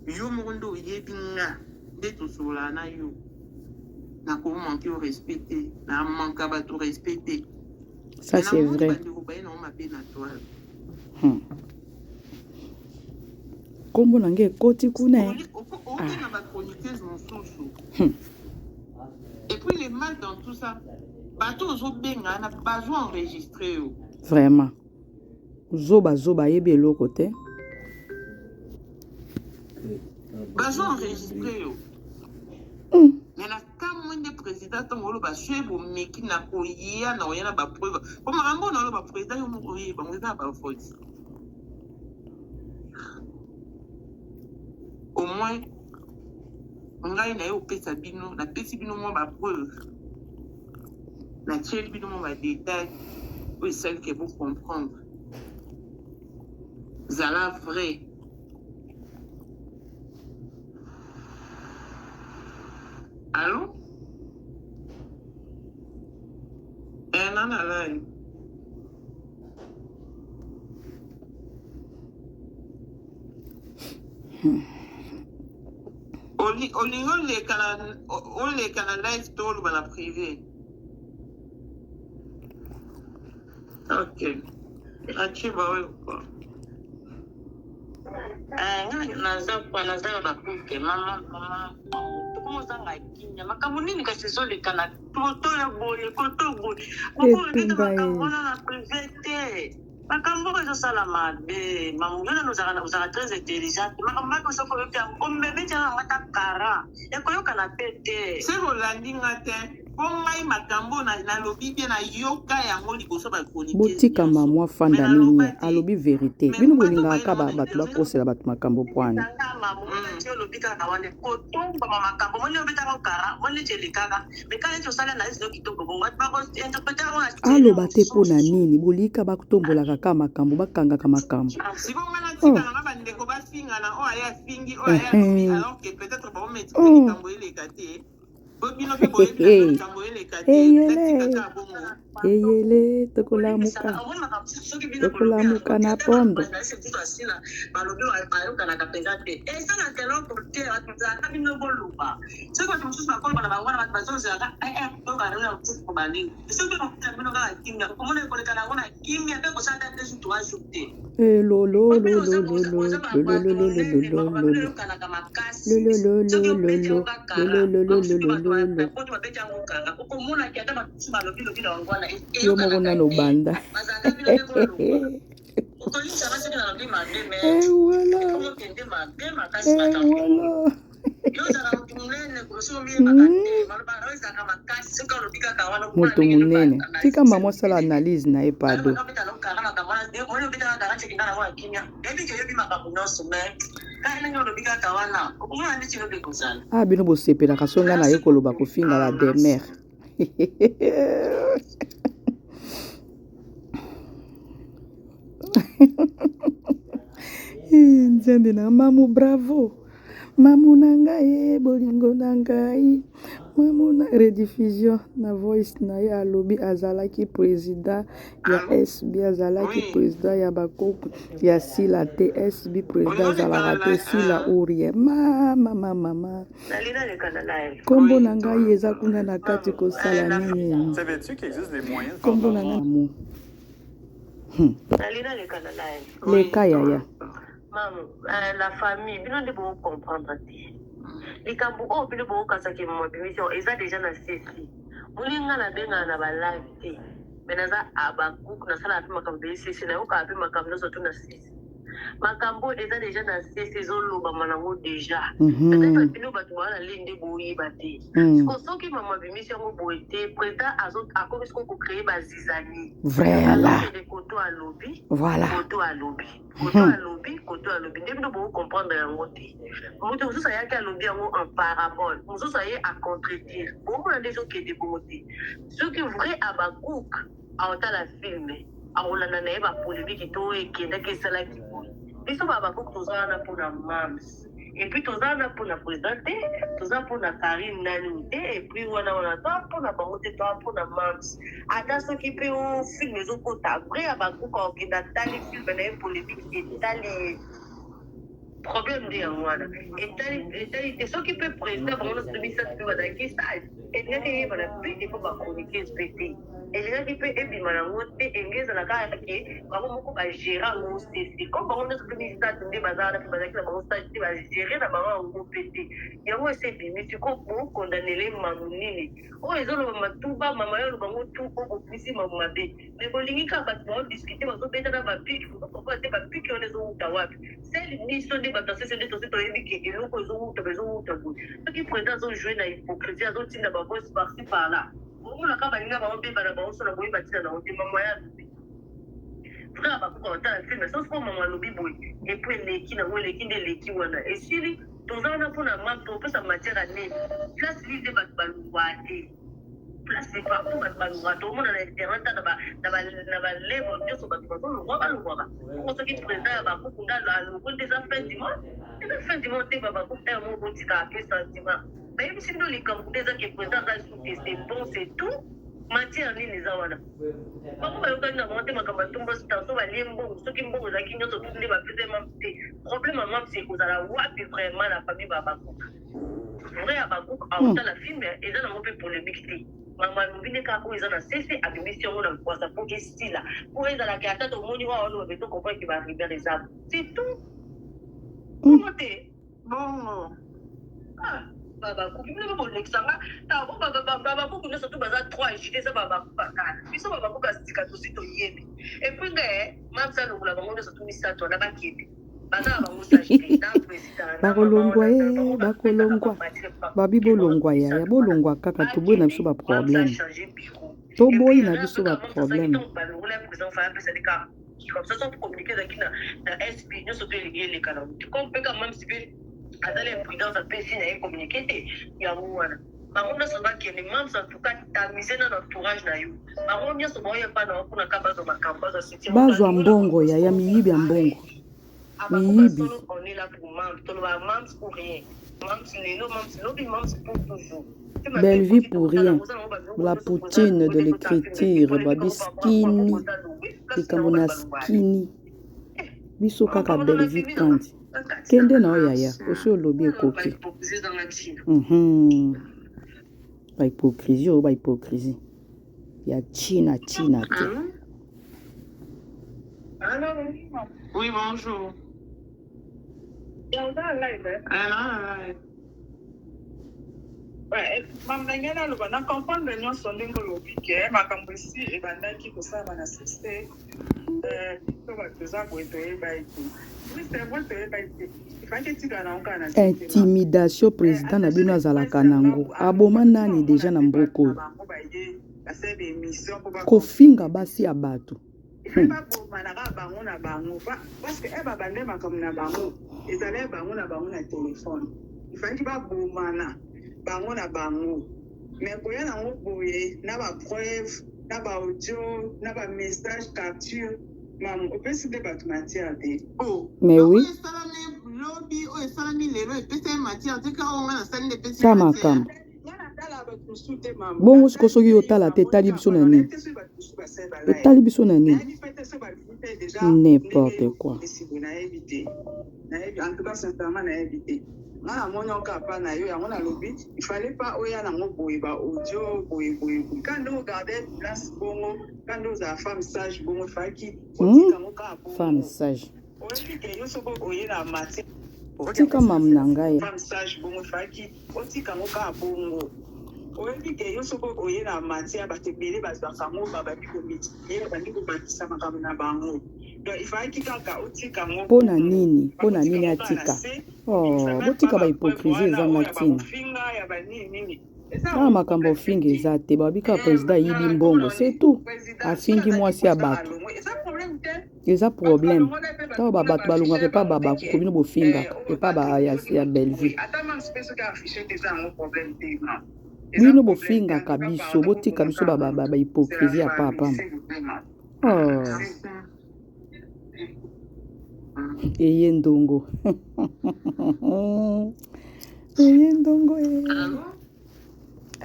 yo moko nde oyebi nga nde tosololaka na yo, nakomanke yo respect te, namanka bato respect te. Ça Mais c'est namoni vrai. bandeko baye nango mabe na toile. Nkombo na ngai ekoti kuna eh. Oke na bachroniqueuse mosusu. Et puis le mal dans tout ça, bato ozobenga wana bazo enregistre yo. Vraiment, zoba zoba, ayebi eloko te. Bazo enregistre yo. Mais na kamwe nde président ntango oloba soki bomeki na koya na koya na bapreuve, po makambo oyo naoloba, président, yo moko oyeba ngo, eza na bavoice. Au moins ngai na ye opesa bino, napesi bino mwa bapreuve, natieli bino mwa badetail oyo esali ke bocomprendre. Zala vrai. Allo, eh, nana live. Olingi oleka na live to oloba na privé? Ok, atie baoyo kwa. Eh, nga naza kwa, naza na bakuke mama mama, tokomozanga kimia. Makambo nini kasi ezoleka na koto ya boye, koto boye, bokolobeta Etumba makambo ye. wana na privé te. Makambo oyo ezosala mabe, mamu, yo nano ozalaka très intelligente. Makambo bake soki oyoki yango, omeme tianga yango ata kara ekoyokana pe te. Se kolandi nga te. Po ngai makambo na nalobi bien nayoka yango liboso ba chroniqueuse Botika nionso mamu mais afanda naloba nini te alobi verite mais bino bato bolingaka bayela ka ngo na bato internet bakosela bato makambo pwani. Aloba te pona nini bolika batombolaka ka makambo bakangaka makambo sikoyo ngai oh. natika na nga bandeko bafingana oyo aye afingi oyo aye alobi Ehe. alors que peut-être baomaîtrise Oh. likambo eleka te po bino mpe boyebi na bino likambo eleka te Eyele natika kaka bongo eyele tokolamuka tokolamuka na pondo Yo moko nano obanda. Eh voilà. Eh voilà. Moto monene. Tika maman asala analyse na ye pardon. Ah bino bosepelaka so ngai naye koloba kofinga la demeure. Eh, Nzambe na mamu bravo. Mamu na ngai eh, bolingo na ngai. Mamu na rediffusion na voice na ye alobi azalaki president ya SB azalaki Oui. president ya bakoko ya Sila te SB president Olingi oleka azalaka na te live Sila ah. ou rien mama mama mama kombo Oui. na ngai eza kuna na kati kosala nini Savais-tu qu'il existe des moyens de faire de kombo na l'argent ngai mamu Oui. leka yaya Mamu, la famille, bino nde bo comprendre te. Likambo oyo bino bokokasa ke mama bimisi yango eza deja na sesi. Moni nga nabengaka na ba live te. Mais naza Habacuc, nasalaka pe makambo ebele sesi, nayokaka pe makambo nyonso tout na sesi. Makambo oyo eza deja na sesi, ezolobama nango deja. Peut-être bino bato boza na ligne nde boyeba te. Sikoyo soki mama abimisi yango boye te, president azo akomi sikoyo ko creer ba zizanie. Voilà. Azokende koto alobi, Voilà. koto alobi. Koto alobi, koto alobi. Nde bino boko comprendre yango te. Moto mosusu ayaki alobi yango en parabole, mosusu aye a contredire. Bomona nde ezokende bongo te. Soki vrai Habacuc aotala film, akolanda na ye ba polemique to oyo ekendaki esalaki boye. Biso ba Habacuc toza wana pona Mam's. Et puis toza wana pona president te, toza pona Carine nani te, et puis wana wana toza pona bango te, toza pona Mam's. Ata soki pe o film ezokota, vrai Habacuc akokende atali film na ye polemique etali ye. Problème nde yango wana. Etali etali te soki pe president bango nionso misatu pe bazalaki sage elingaki eyebana pe epa ba chroniqueuse pe te. Elingaki pe ebima nango te elingi ezala kaka ke bango moko ba gerer yango sese comme bango nionso pe misatu nde baza wana pe bazalaki na bango sage te ba gerer na bango yango pe te. Yango esi ebimi sikoyo bo condamnele mamu nini? Oyo ezolobama tout bas mama yo oloba ngo tout haut bobimisi mamu mabe. Mais bolingi kaka batu bao discuter bazo beta na ba pic bozo comprendre te ba pic wana ezo wuta wapi seul biso nde batu ya sese nde tosi toyebi ke eloko ezo wuta ezo wuta boye soki president azo jouer na hypocrisie azo tinda ba voice par ci par là bomona kaka baninga bao beba na bango sona boyeba tina na ngo te mamu aya alobi frère bakoka kotala film soki sikoyo mamu alobi boye epuis eleki nango eleki nde eleki wana esili toza wana mpona ma topesa matière ya nini place nini nde bato balongwa te place partout bato balongwaka tokomona na internet na ba na ba na ba level nyonso bato bazolongwa balongwaka bongo soki président ya bakuku nde alongwe nde eza fin du monde eza fin du monde te ba bakuku heure moko botikaka mpe sentiment bayebisi bino likambo nde eza ke président aza lisusu te c'est bon c'est tout matière nini eza wana bango bayokani na bango te makambo ya tumba tension balie mbongo soki mbongo ezalaki nyonso tutu nde bapesa mams te problème ya mams ekozala wapi vraiment na famille ba bakuku Vrai Habacuc aotala film eza nango pe polemique te maman alobi nde kaka oyo eza na sese abimisi yango na mpwasa po esila po ezala ke ata tomoni oyo aoloba pe to comprendre ke ba rumeur eza c'est tout bongo te Bongo. Ah, babakuku bino pe bolekisa nga tango babakuku nyonso tu baza trop agite eza babakuku ya kala biso babakuku ya sika tosi toyebi epuis nga eh mam's alongola bango nyonso tu misato wana bakende baza na bango sage te na president. Bakolongwa e bakolongwa babi bolongwa yaya bolongwa kaka toboyi na biso ba problème toboyi na biso ba problème. Bazwa mbongo yaya miyibi ya mbongo miyibi. Bellevue pour rien la poutine de l'écriture babi skinny likambo na skinny biso kaka Bellevue kandi kende na yo yaya osi olobi ekoki ba hypocrisie oyo ba hypocrisie ya china china te. Oui, bonjour. Mama na ngai naloba na comprendre nyonso ndenge olobi ke makambo esi ebandaki kosalama na succès biso bato toza boye toyebaki te. Oui, c'est vrai toyebaki te. Ifaki etikala nango kaka na succès. Intimidation president na bino azalaka nango aboma nani deja na mboka oyo kofinga basi ya bato. Ifai babomana kaka bango na bango parce que babande makambo na bango ezalaki bango na bango na telefone ifalaki babomana bango na bango mais koya nango boye na ba preuve na ba audio na ba message capture mamu opesi nde bato matière te. Oh, Mais oui. oyo esalami lobi oyo esalami lelo epesi ye matière te kaka oyo ngai nasali nde epesi Ta ye matière. makambo. Bongo siko soki otala te etali biso na nini? Etali biso na nini? N'importe quoi. Nayebi te nayebi en tout cas sincèrement nayebi te nga namoni yango kaka pa na yo yango nalobi il fallait pas oya nango boye ba audio boye boye boye ka nde ogarde place bongo ka nde ozala femme sage bongo efalaki otika yango kaka bongo Femme sage. oyebi ke yo soki oye na matière Tika mamu na ngai. Femme sage bongo efalaki otika yango kaka bongo oyebi ke yo soki oye na matière bato ebele bazwaka yango babandi komultiplier babandi kobakisa makambo na bango donc ifalaki kaka otika yango Mpo na bongo nini? Mpo na bakotika nini yango kaka na atika? se Oh, obimisa meme botika pas ba ba preuve hypocrisie wana ezanga oyo ya ntina. bakofinga ya banini nini eza Awa yango makambo problème ofinga te. eza te babi kaka president ayibi mbongo c'est tout afingi mwasi ya bato eza problème ntango ba bato balongwaka epa ba bakuku bino bofingaka epa ba ya, ya Bellevue bino bofingaka biso botika biso ba, ba, ba, ba hypocrisie ya papa pamba oh. Eye ndongo eye ndongo e.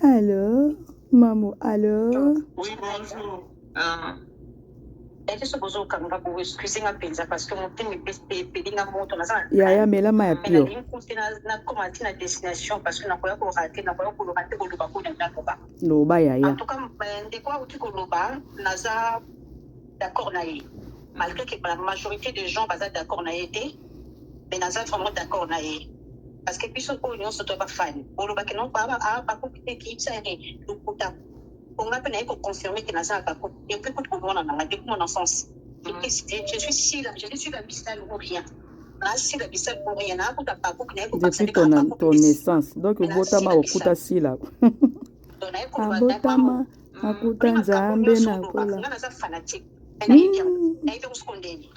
Allo mamu allo. Oui, bonjour. Yaya mela mayi ya pio. Loba yaya. D'accord na ye malgre que la majorite des gens baza d'accord na ye te mais naza vraiment d'accord na ye parce que biso oyo nionso toza ba fan boloba ke non bakoki te kiyebisa ye lokuta po nga pe naye ko confirmer ke naza habacuc depuis kutu komona na nga depuis mon enfance je suis sila je suis sila bisal ou rien na sila bisal ou rien na kuta habacuc naye kobakisa Depuis nde ton, habacuc ton naissance donc mais na obotama sila okuta bisal sila donc naye koloba abotama akuta nzambe na kola nga naza fanatique mais nayebi yango nayebi yango siko ndeni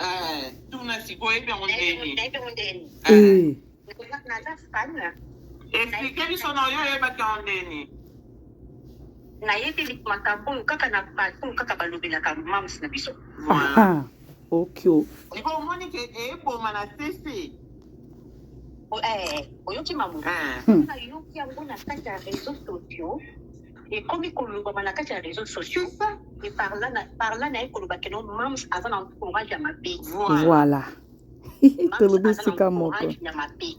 Tuna sikoyo oyebi yango ndeni. nayebi yango ndeni Eh. naza fan Explike biso na yo oyebaki yango ndeni. Nayebi makambo oyo kaka na bato oyo kaka balobelaka mams na biso. Voilà. Aha. Okio. Sikoyo omoni ke eboma na sese. Eh, oyoki mamu? Eh. Nayoki yango na kati ya réseaux sociaux ekomi kolobama na kati ya réseaux sociaux et par là na par là naye koloba ke non mams aza na entourage ya mabe. Voilà. Voilà. Mams Tolobi aza na esika moko. entourage ya mabe.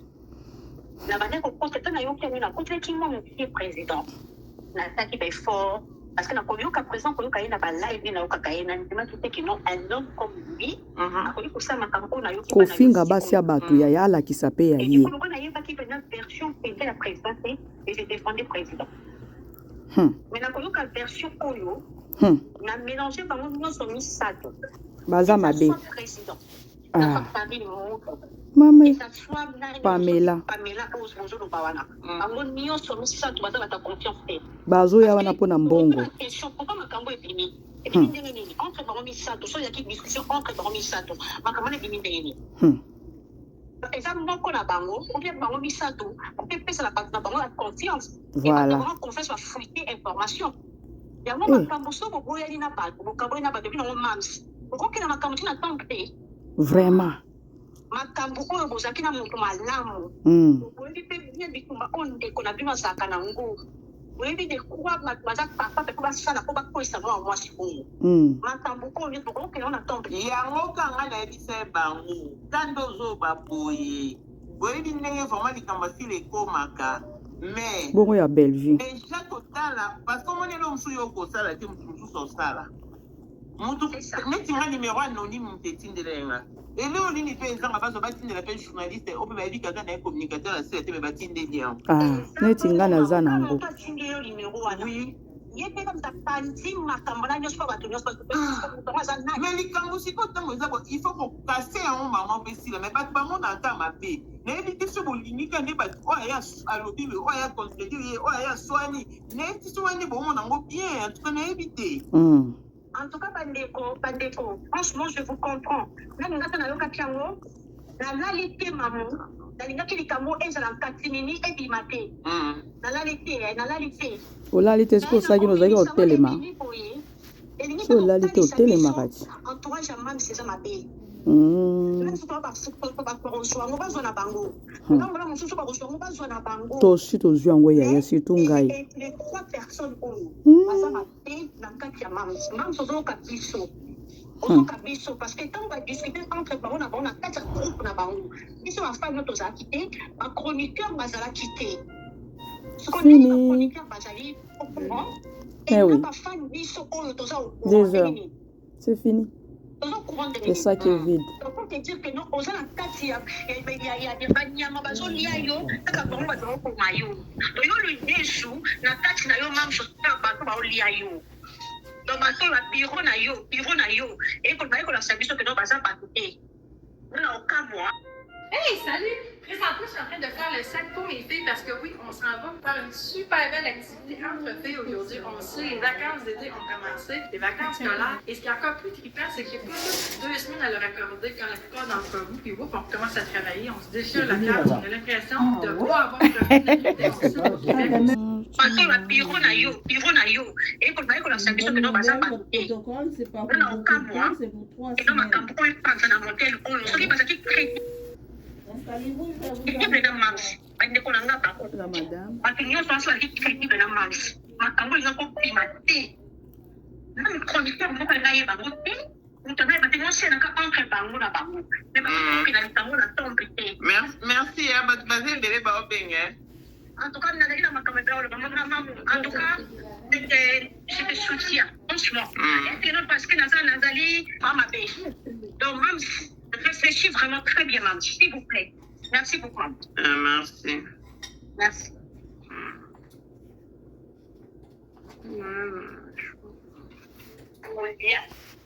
Na bandaki kokota ntango nayoki yango nakotelaki mwa moke président nasalaki ba effort parce que nakoyoka président koyoka ye na ba live nde nayokaka ye na ndimaki te ke non un homme comme lui akoki kosala makambo oyo nayoki mpa na yo Kofinga basi ya sikoyo. bato yaya alakisa pe ya Et du ye. coup lokola nayebaki mpenza version mpenza ya président te et je défendais président mais nakoyoka version oyo na mélange bango nyonso misato Baza eza mabe. soit président na Ah. famille moko Mama Pamela. Bazoya wana mpo na mbongo. Hmm. Hmm. Eza moko na bango ou bien bango misatu bapesa na bato na bango ya confiance. Voilà. Bango confiance bafuite information yango. Eh. Makambo so boboyani na bato, bokaboyani na bato, bino mams bokokenda makambo ntina ntango te. Vraiment. Makambo oyo bozalaki na moto malamu. Boyebi mpe bien bitumba oyo ndeko na bino azalaka nango. Boyebi de quoi bato baza capable mpo basala mpo bakwesa mwana mwasi oyo. Makambo oyo nyonso bokokenda na temple. Yango ka ngai nayebisa ye bango kanda ozoba boye, boyebi ndenge vraiment likambo asila ekomaka, mais Bongo ya Bellevue. Déjà totala, parce que omoni elo mosusu yo okosala te, motu mosusu osala mutu neti nga numéro anonyme, moto etindela ye nga eloko nini mpe ezanga bazwa batindela mpe journaliste oyo mpe bayebi kaka na ye communicateur asila te, me batindeli yango. Ah, neti nga naza nango. Atindi yo numéro wana. Oui. Ye mpe kamisa panzi makambo na nyonso mpo bato nyonso bango aza nani. Mais likambo sikoyo, ntango eza bo, il faut kokase yango mama mpe sila, mais bato bamona ata mabe, nayebi te so bolingi ka nde bato oyo aya alobi, oyo aya contredire ye, oyo aya swani, nayebi te so wana nde bomona yango bien. En tout cas nayebi te. En tout cas, bandeko, bandeko, franchement, je vous comprends. Nani ngata nayokaki yango, nalali te mamu, nalingaki likambo ezala nkati nini ebima te. Nalali te, eh, nalali te. Olali te, soki osalaki ozalaki kotelema. Elingi So olali te, otelemaka ti. Entourage ya mams eza mabe. Mosusu bakozwa yango, bazwa na bango. Ngambo mosusu bakozwa yango, bazwa na bango. Tosi tozwi yango yaya, surtout ngai. Et les trois personnes oyo baza mabe na kati ya mams, mams ozoyoka biso, ozoyoka biso, parce que ntango badiscute entre bango na bango na kati ya groupe na bango, biso bafani oyo tozalaki te, bachroniqueur bazalaki te. Sikoyo ndenge Fini. bachroniqueur bazali au courant Eh oui. na bafani, biso oyo toza au courant 2 ndenge heures. nini? C'est fini. Toza au courant ndenge Le nini? sac est vide. Donc, pour te dire que non, oza na kati ya banyama bazolia yo kaka, bango bato bakokoma yo. Donc yo ludesu na kati na yo mamso na bato baolia yo. Donc bato oyo babiro na yo, biro na yo bayekolakisa biso ke non, baza bato te na okamwa. Hey, salut! Présentement, je suis en train de faire le sac pour mes filles parce que oui, on s'en va faire une super belle activité entre filles aujourd'hui. On sait, les vacances d'été ont commencé, les vacances scolaires. Et ce qui est encore plus trippant, c'est que j'ai pas juste 2 semaines à leur accorder quand la plupart d'entre vous, puis whoop, on recommence à travailler, on se déchire la carte, on a l'impression de ne pas avoir profité de notre été. On sait au Québec, Bato oyo babiro na yo, biro na yo bayekolakisa biso ke non, baza bato te na okamwa eno makambo oyo epanza na modele oyo soki bazalaki crédible na mams, bandeko na nga bako La madame. bato nyonso nyonso bazalaki crédible na mams, makambo eza kopima te. Même chroniqueur moko nayeba yango te, moto nayeba te, nosianaka entre bango na bango, mais bakokokenda likambo na tombe te. Merci, merci ya bato baza ebele baobenga. En tout cas, nazali na makambo ebele oloba mamu. En tout cas, je te soutiens franchement. Et non parce que naza nazali pas mabe. Donc mams, réfléchis vraiment très bien, mam, s'il vous plaît. Merci beaucoup, mam. Merci. Merci. Olia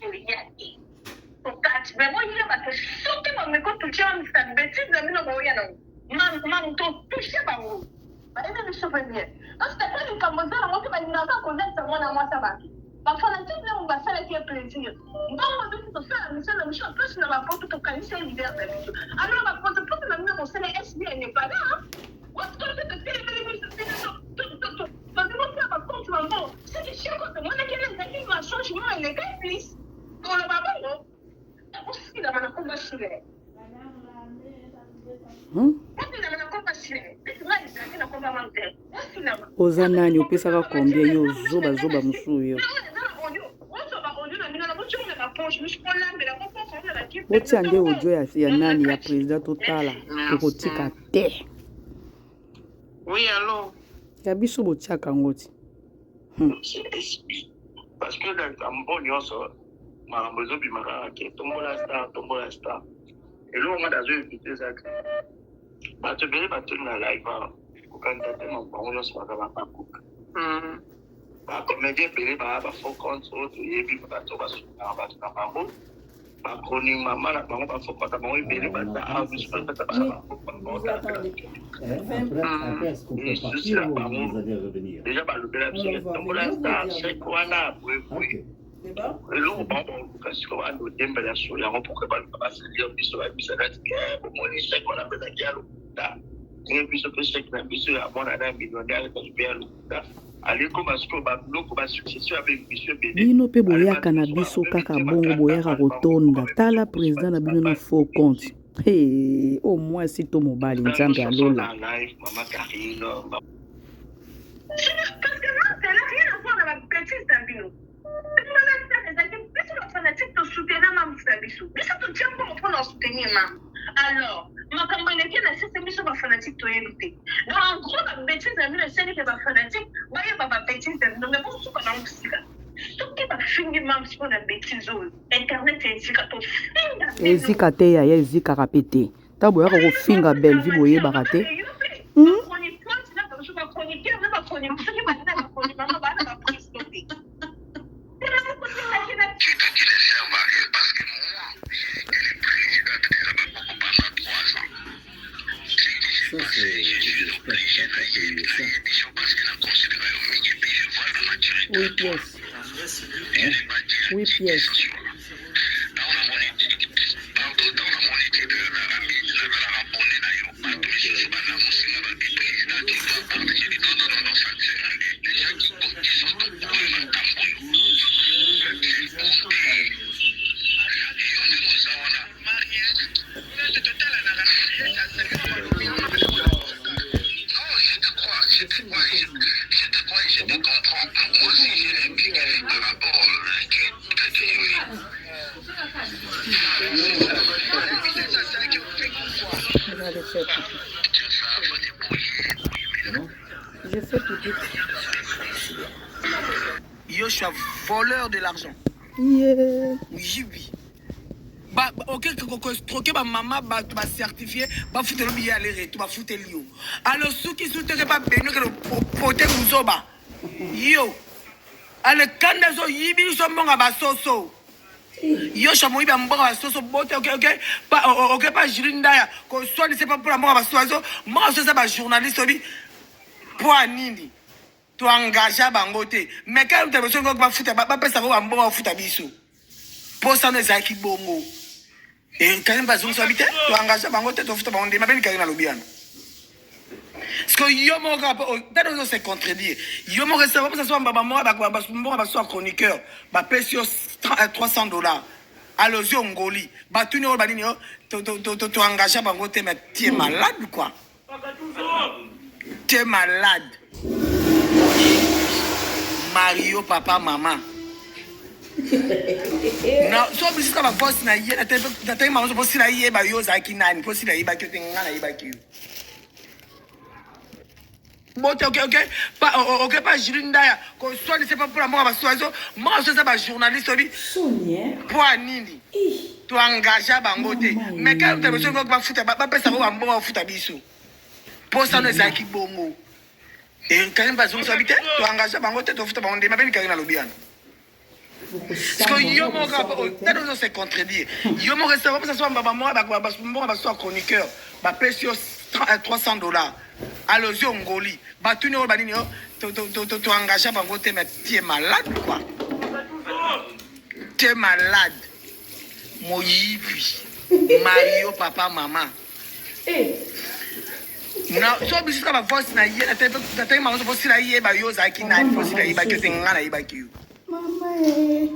olia te okati vraiment ye bato soki bameko touche bamisa bétise na bino baoya nango mamu, totouche bango, bayebi biso mpe bien, parce que ata likambo eza nango te, balingaka kolesa mwana mwasi ya bato. Bafanatike ntango basalaki ye plaisir, ntango biso tosala mission na biso place na bapoto, tokanisi ye leader na biso. Alors bapoto poto na bino kosala SB n'est pas là. Wasikoli totelemeli biso, bino tozimosala bacompte bango soki cheko tomonaki ele ezalaki mensonge mo eleka plus toloba bongo osilama na komba sile. Osilama na komba sile ngai ezalaki na komba mangu te, osilama. Oza nani? Opesaka combien? Yo zobazoba mosusu yo. Botia nde audio ya nani, ya président, totala, tokotika te. Oui, allo. Ya biso botiaka yango ti. Parce que na likambo nyonso, makambo ezobima kaka ke tombola star, tombola star. Eloko nga nazo évite eza ke bato ebele batuni na live awa, kokanisa te bango nyonso baza babakuka. Bacomédien ebele baya bafaux compte oyo toyebi, bato basungaka bato na bango. Ba chroni mama na bango ba fokota bango ebele baza awa biso pe tata bana bango susi na bango deja balobela biso ke tombola star chèque wana boye boye eloko bango baluka sikoyo banda odembela so yango pourke baluka basalir biso bayebisa nati ke bomoni chèque wana mpezaki ya lokuta ndenge biso mpe chèque na biso ya mwana na millionnaire ezali mpe ya lokuta. Bino pe boyaka na biso kaka bongo boyaka kotonda tala president na bino na faux compte hey, o mwasi to mobali nzambe ya lola. Biso ba fanatique to soutena mam's na biso biso totia mbongo pona ko soutenir mam's alors makambo eleki na sese biso ba fanatique toyebi te donc en gros ba betise na bino esali ke ba fanatique bayeba ba betise na bino mais bosuka na mosika soki bafingi mam's pona betise oyo internet ezika tofinga bino. Ezika te yaya ezikaka pe te ntango boyaka kofinga Bellevue boyebaka te hmm? Oui pièces. Oui pièces. Je fais pipi. Yoshua voleur de l'argent. Yeah. Muyibi. Ba oke ko escroquer ba mama bato ba certifier ba futelo billet aller retour ba futeli yo. Alors soki soki ba beno ke pote muzoba. Yo. Ale kanda zo yibi biso mbongo ba soso. Yoshua moyibi ya mbongo ba soso bote oke oke pa oke pa Julie Ndaya ko swanise pa mpona mbongo ba soso. Mbongo ba soso ba journaliste obi poa nini? To engagea bango te mais kaka mutu ya liboso ngo bafuta bapesa bango ba mbongo bafuta biso posa no ezalaki bongo e Karine bazongisa babi te to engagea bango te tofuta bango nde mabe Karine alobi wana parce que yo moko kaka po tata ozo se contredire yo moko esala bapesa so ba mbongo baso ya chroniqueur bapesi yo 300 dollars alozi ongoli batuni oyo banini yo to engagea bango te mais tu es malade quoi Tu es malade. Mario papa maman. Na so bisika ba voice na ye na tele mama so sila yeba yo ozalaki nani po sila yebaki yo te nga na yebaki yo. Bote ok ok pa ok pa Julie Ndaya ko swanise pa mpona mboka ba swazo mboka so eza ba journaliste obi po nini to engagea bango te mais kaka moto ya biso bafuta bapesa bango bambongo bafuta biso mposa no ezalaki bongo karine bazongisa babi te to engagea bango te tofuta bango nde mabe karine alobi wana parce que yo moko kaka tata ozo se contredire yo moko esala bapesa so mbongo baso ya chroniqueur bapesi yo 300 dollars alozi ongoli batuni oyo banini yo to engagea bango te mais tu es malade quoi Tu es malade. Moyibi. Mario papa mama. Eh. Na so biso ka ba voice na ye na tele mama so sila yeba yo ozalaki nani po sila yebaki yo te nga na yebaki yo. Mama eh.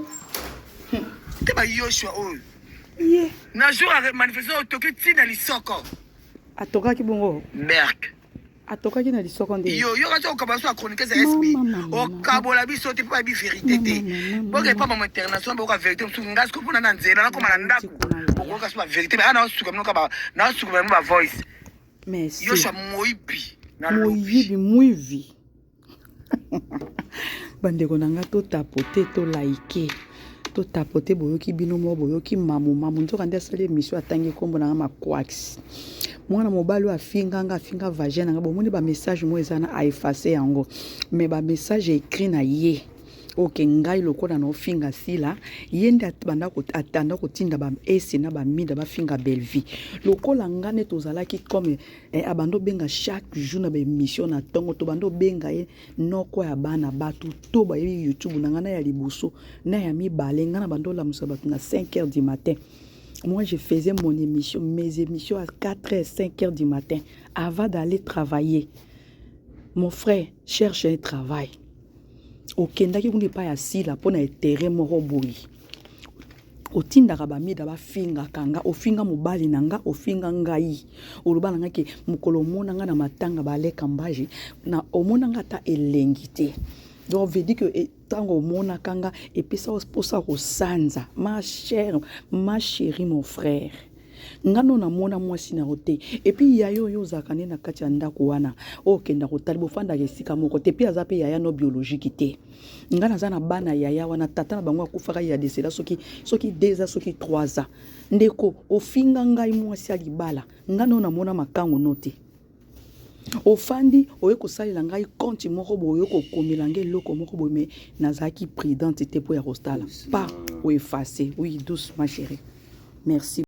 Te ba Yoshua oyo. Ye. Na jour ya manifestation otoki ti na lisoko. Atokaki bongo. Berk. Atokaki na lisoko nde. Yo yo kasi okabola biso ba chroniqueuse ya SB. Okabola biso te po bayebi verite te. Boke pa mama international boyoka verite mosusu nga sikoyo mpona na nzela nakoma na ndako bokoyoka so ba verite mais awa naosuka bino kaka naosuka bino ba voice. Merci. Yoshua moyibi na moyibi mwivi. Bandeko na nga to tapote to like to tapote boyoki bino moko boyoki mamu mamu nzoka nde asali emission atangi nkombo na nga makwaks mwana mobali oyo afinga nga afinga vagin na nga bomoni ba message moko eza na aefface yango mais ba message écrit na ye. Oke ngai lokola na ofinga Sila, ye nde abanda atanda kotinda ba ese na ba mida bafinga Bellevue. Lokola nga nde tozalaki comme eh, abanda obenga chaque jour na ba émission na tongo, tobanda obenga ye noko ya bana bato to bayebi YouTube na nga na ya liboso na ya mibale, nga na banda olamusa bato na 5 heures du matin. Moi, je faisais mon émission, mes émissions à 4 h 5 heures du matin avant d'aller travailler. Mon frère, cherche un travail. Okendaki kuna epai ya Sila mpo na etere moko boye. Otindaka bamida bafingaka nga, ofinga mobali na nga, ofinga ngai. Oloba na nga ke mokolo omona nga na matanga baleka mbaji, na omona nga ata elengi te. Donc veut dire que ntango omonaka nga epesa mposa kosanza. Ma chère, ma chérie, mon frère. Nga no namona mwasi na yo te. Et puis yaya oyo ozalaka nde na kati ya ndako wana, oyo okenda kotala, bofandaka esika moko te. Puis aza pe yaya no biologique te. Nga naza na bana yaya wana, tata na bango akufaka ya desela soki soki 2 ans soki 3 ans. Ndeko, ofinga ngai mwasi ya libala, nga no namona makango no te. Ofandi oye kosalela ngai compte moko boye, oye kokomela ngai eloko moko boye, mais nazalaki prudente te mpo ya kosala pas o effacer. Oui, douce ma chérie. Merci.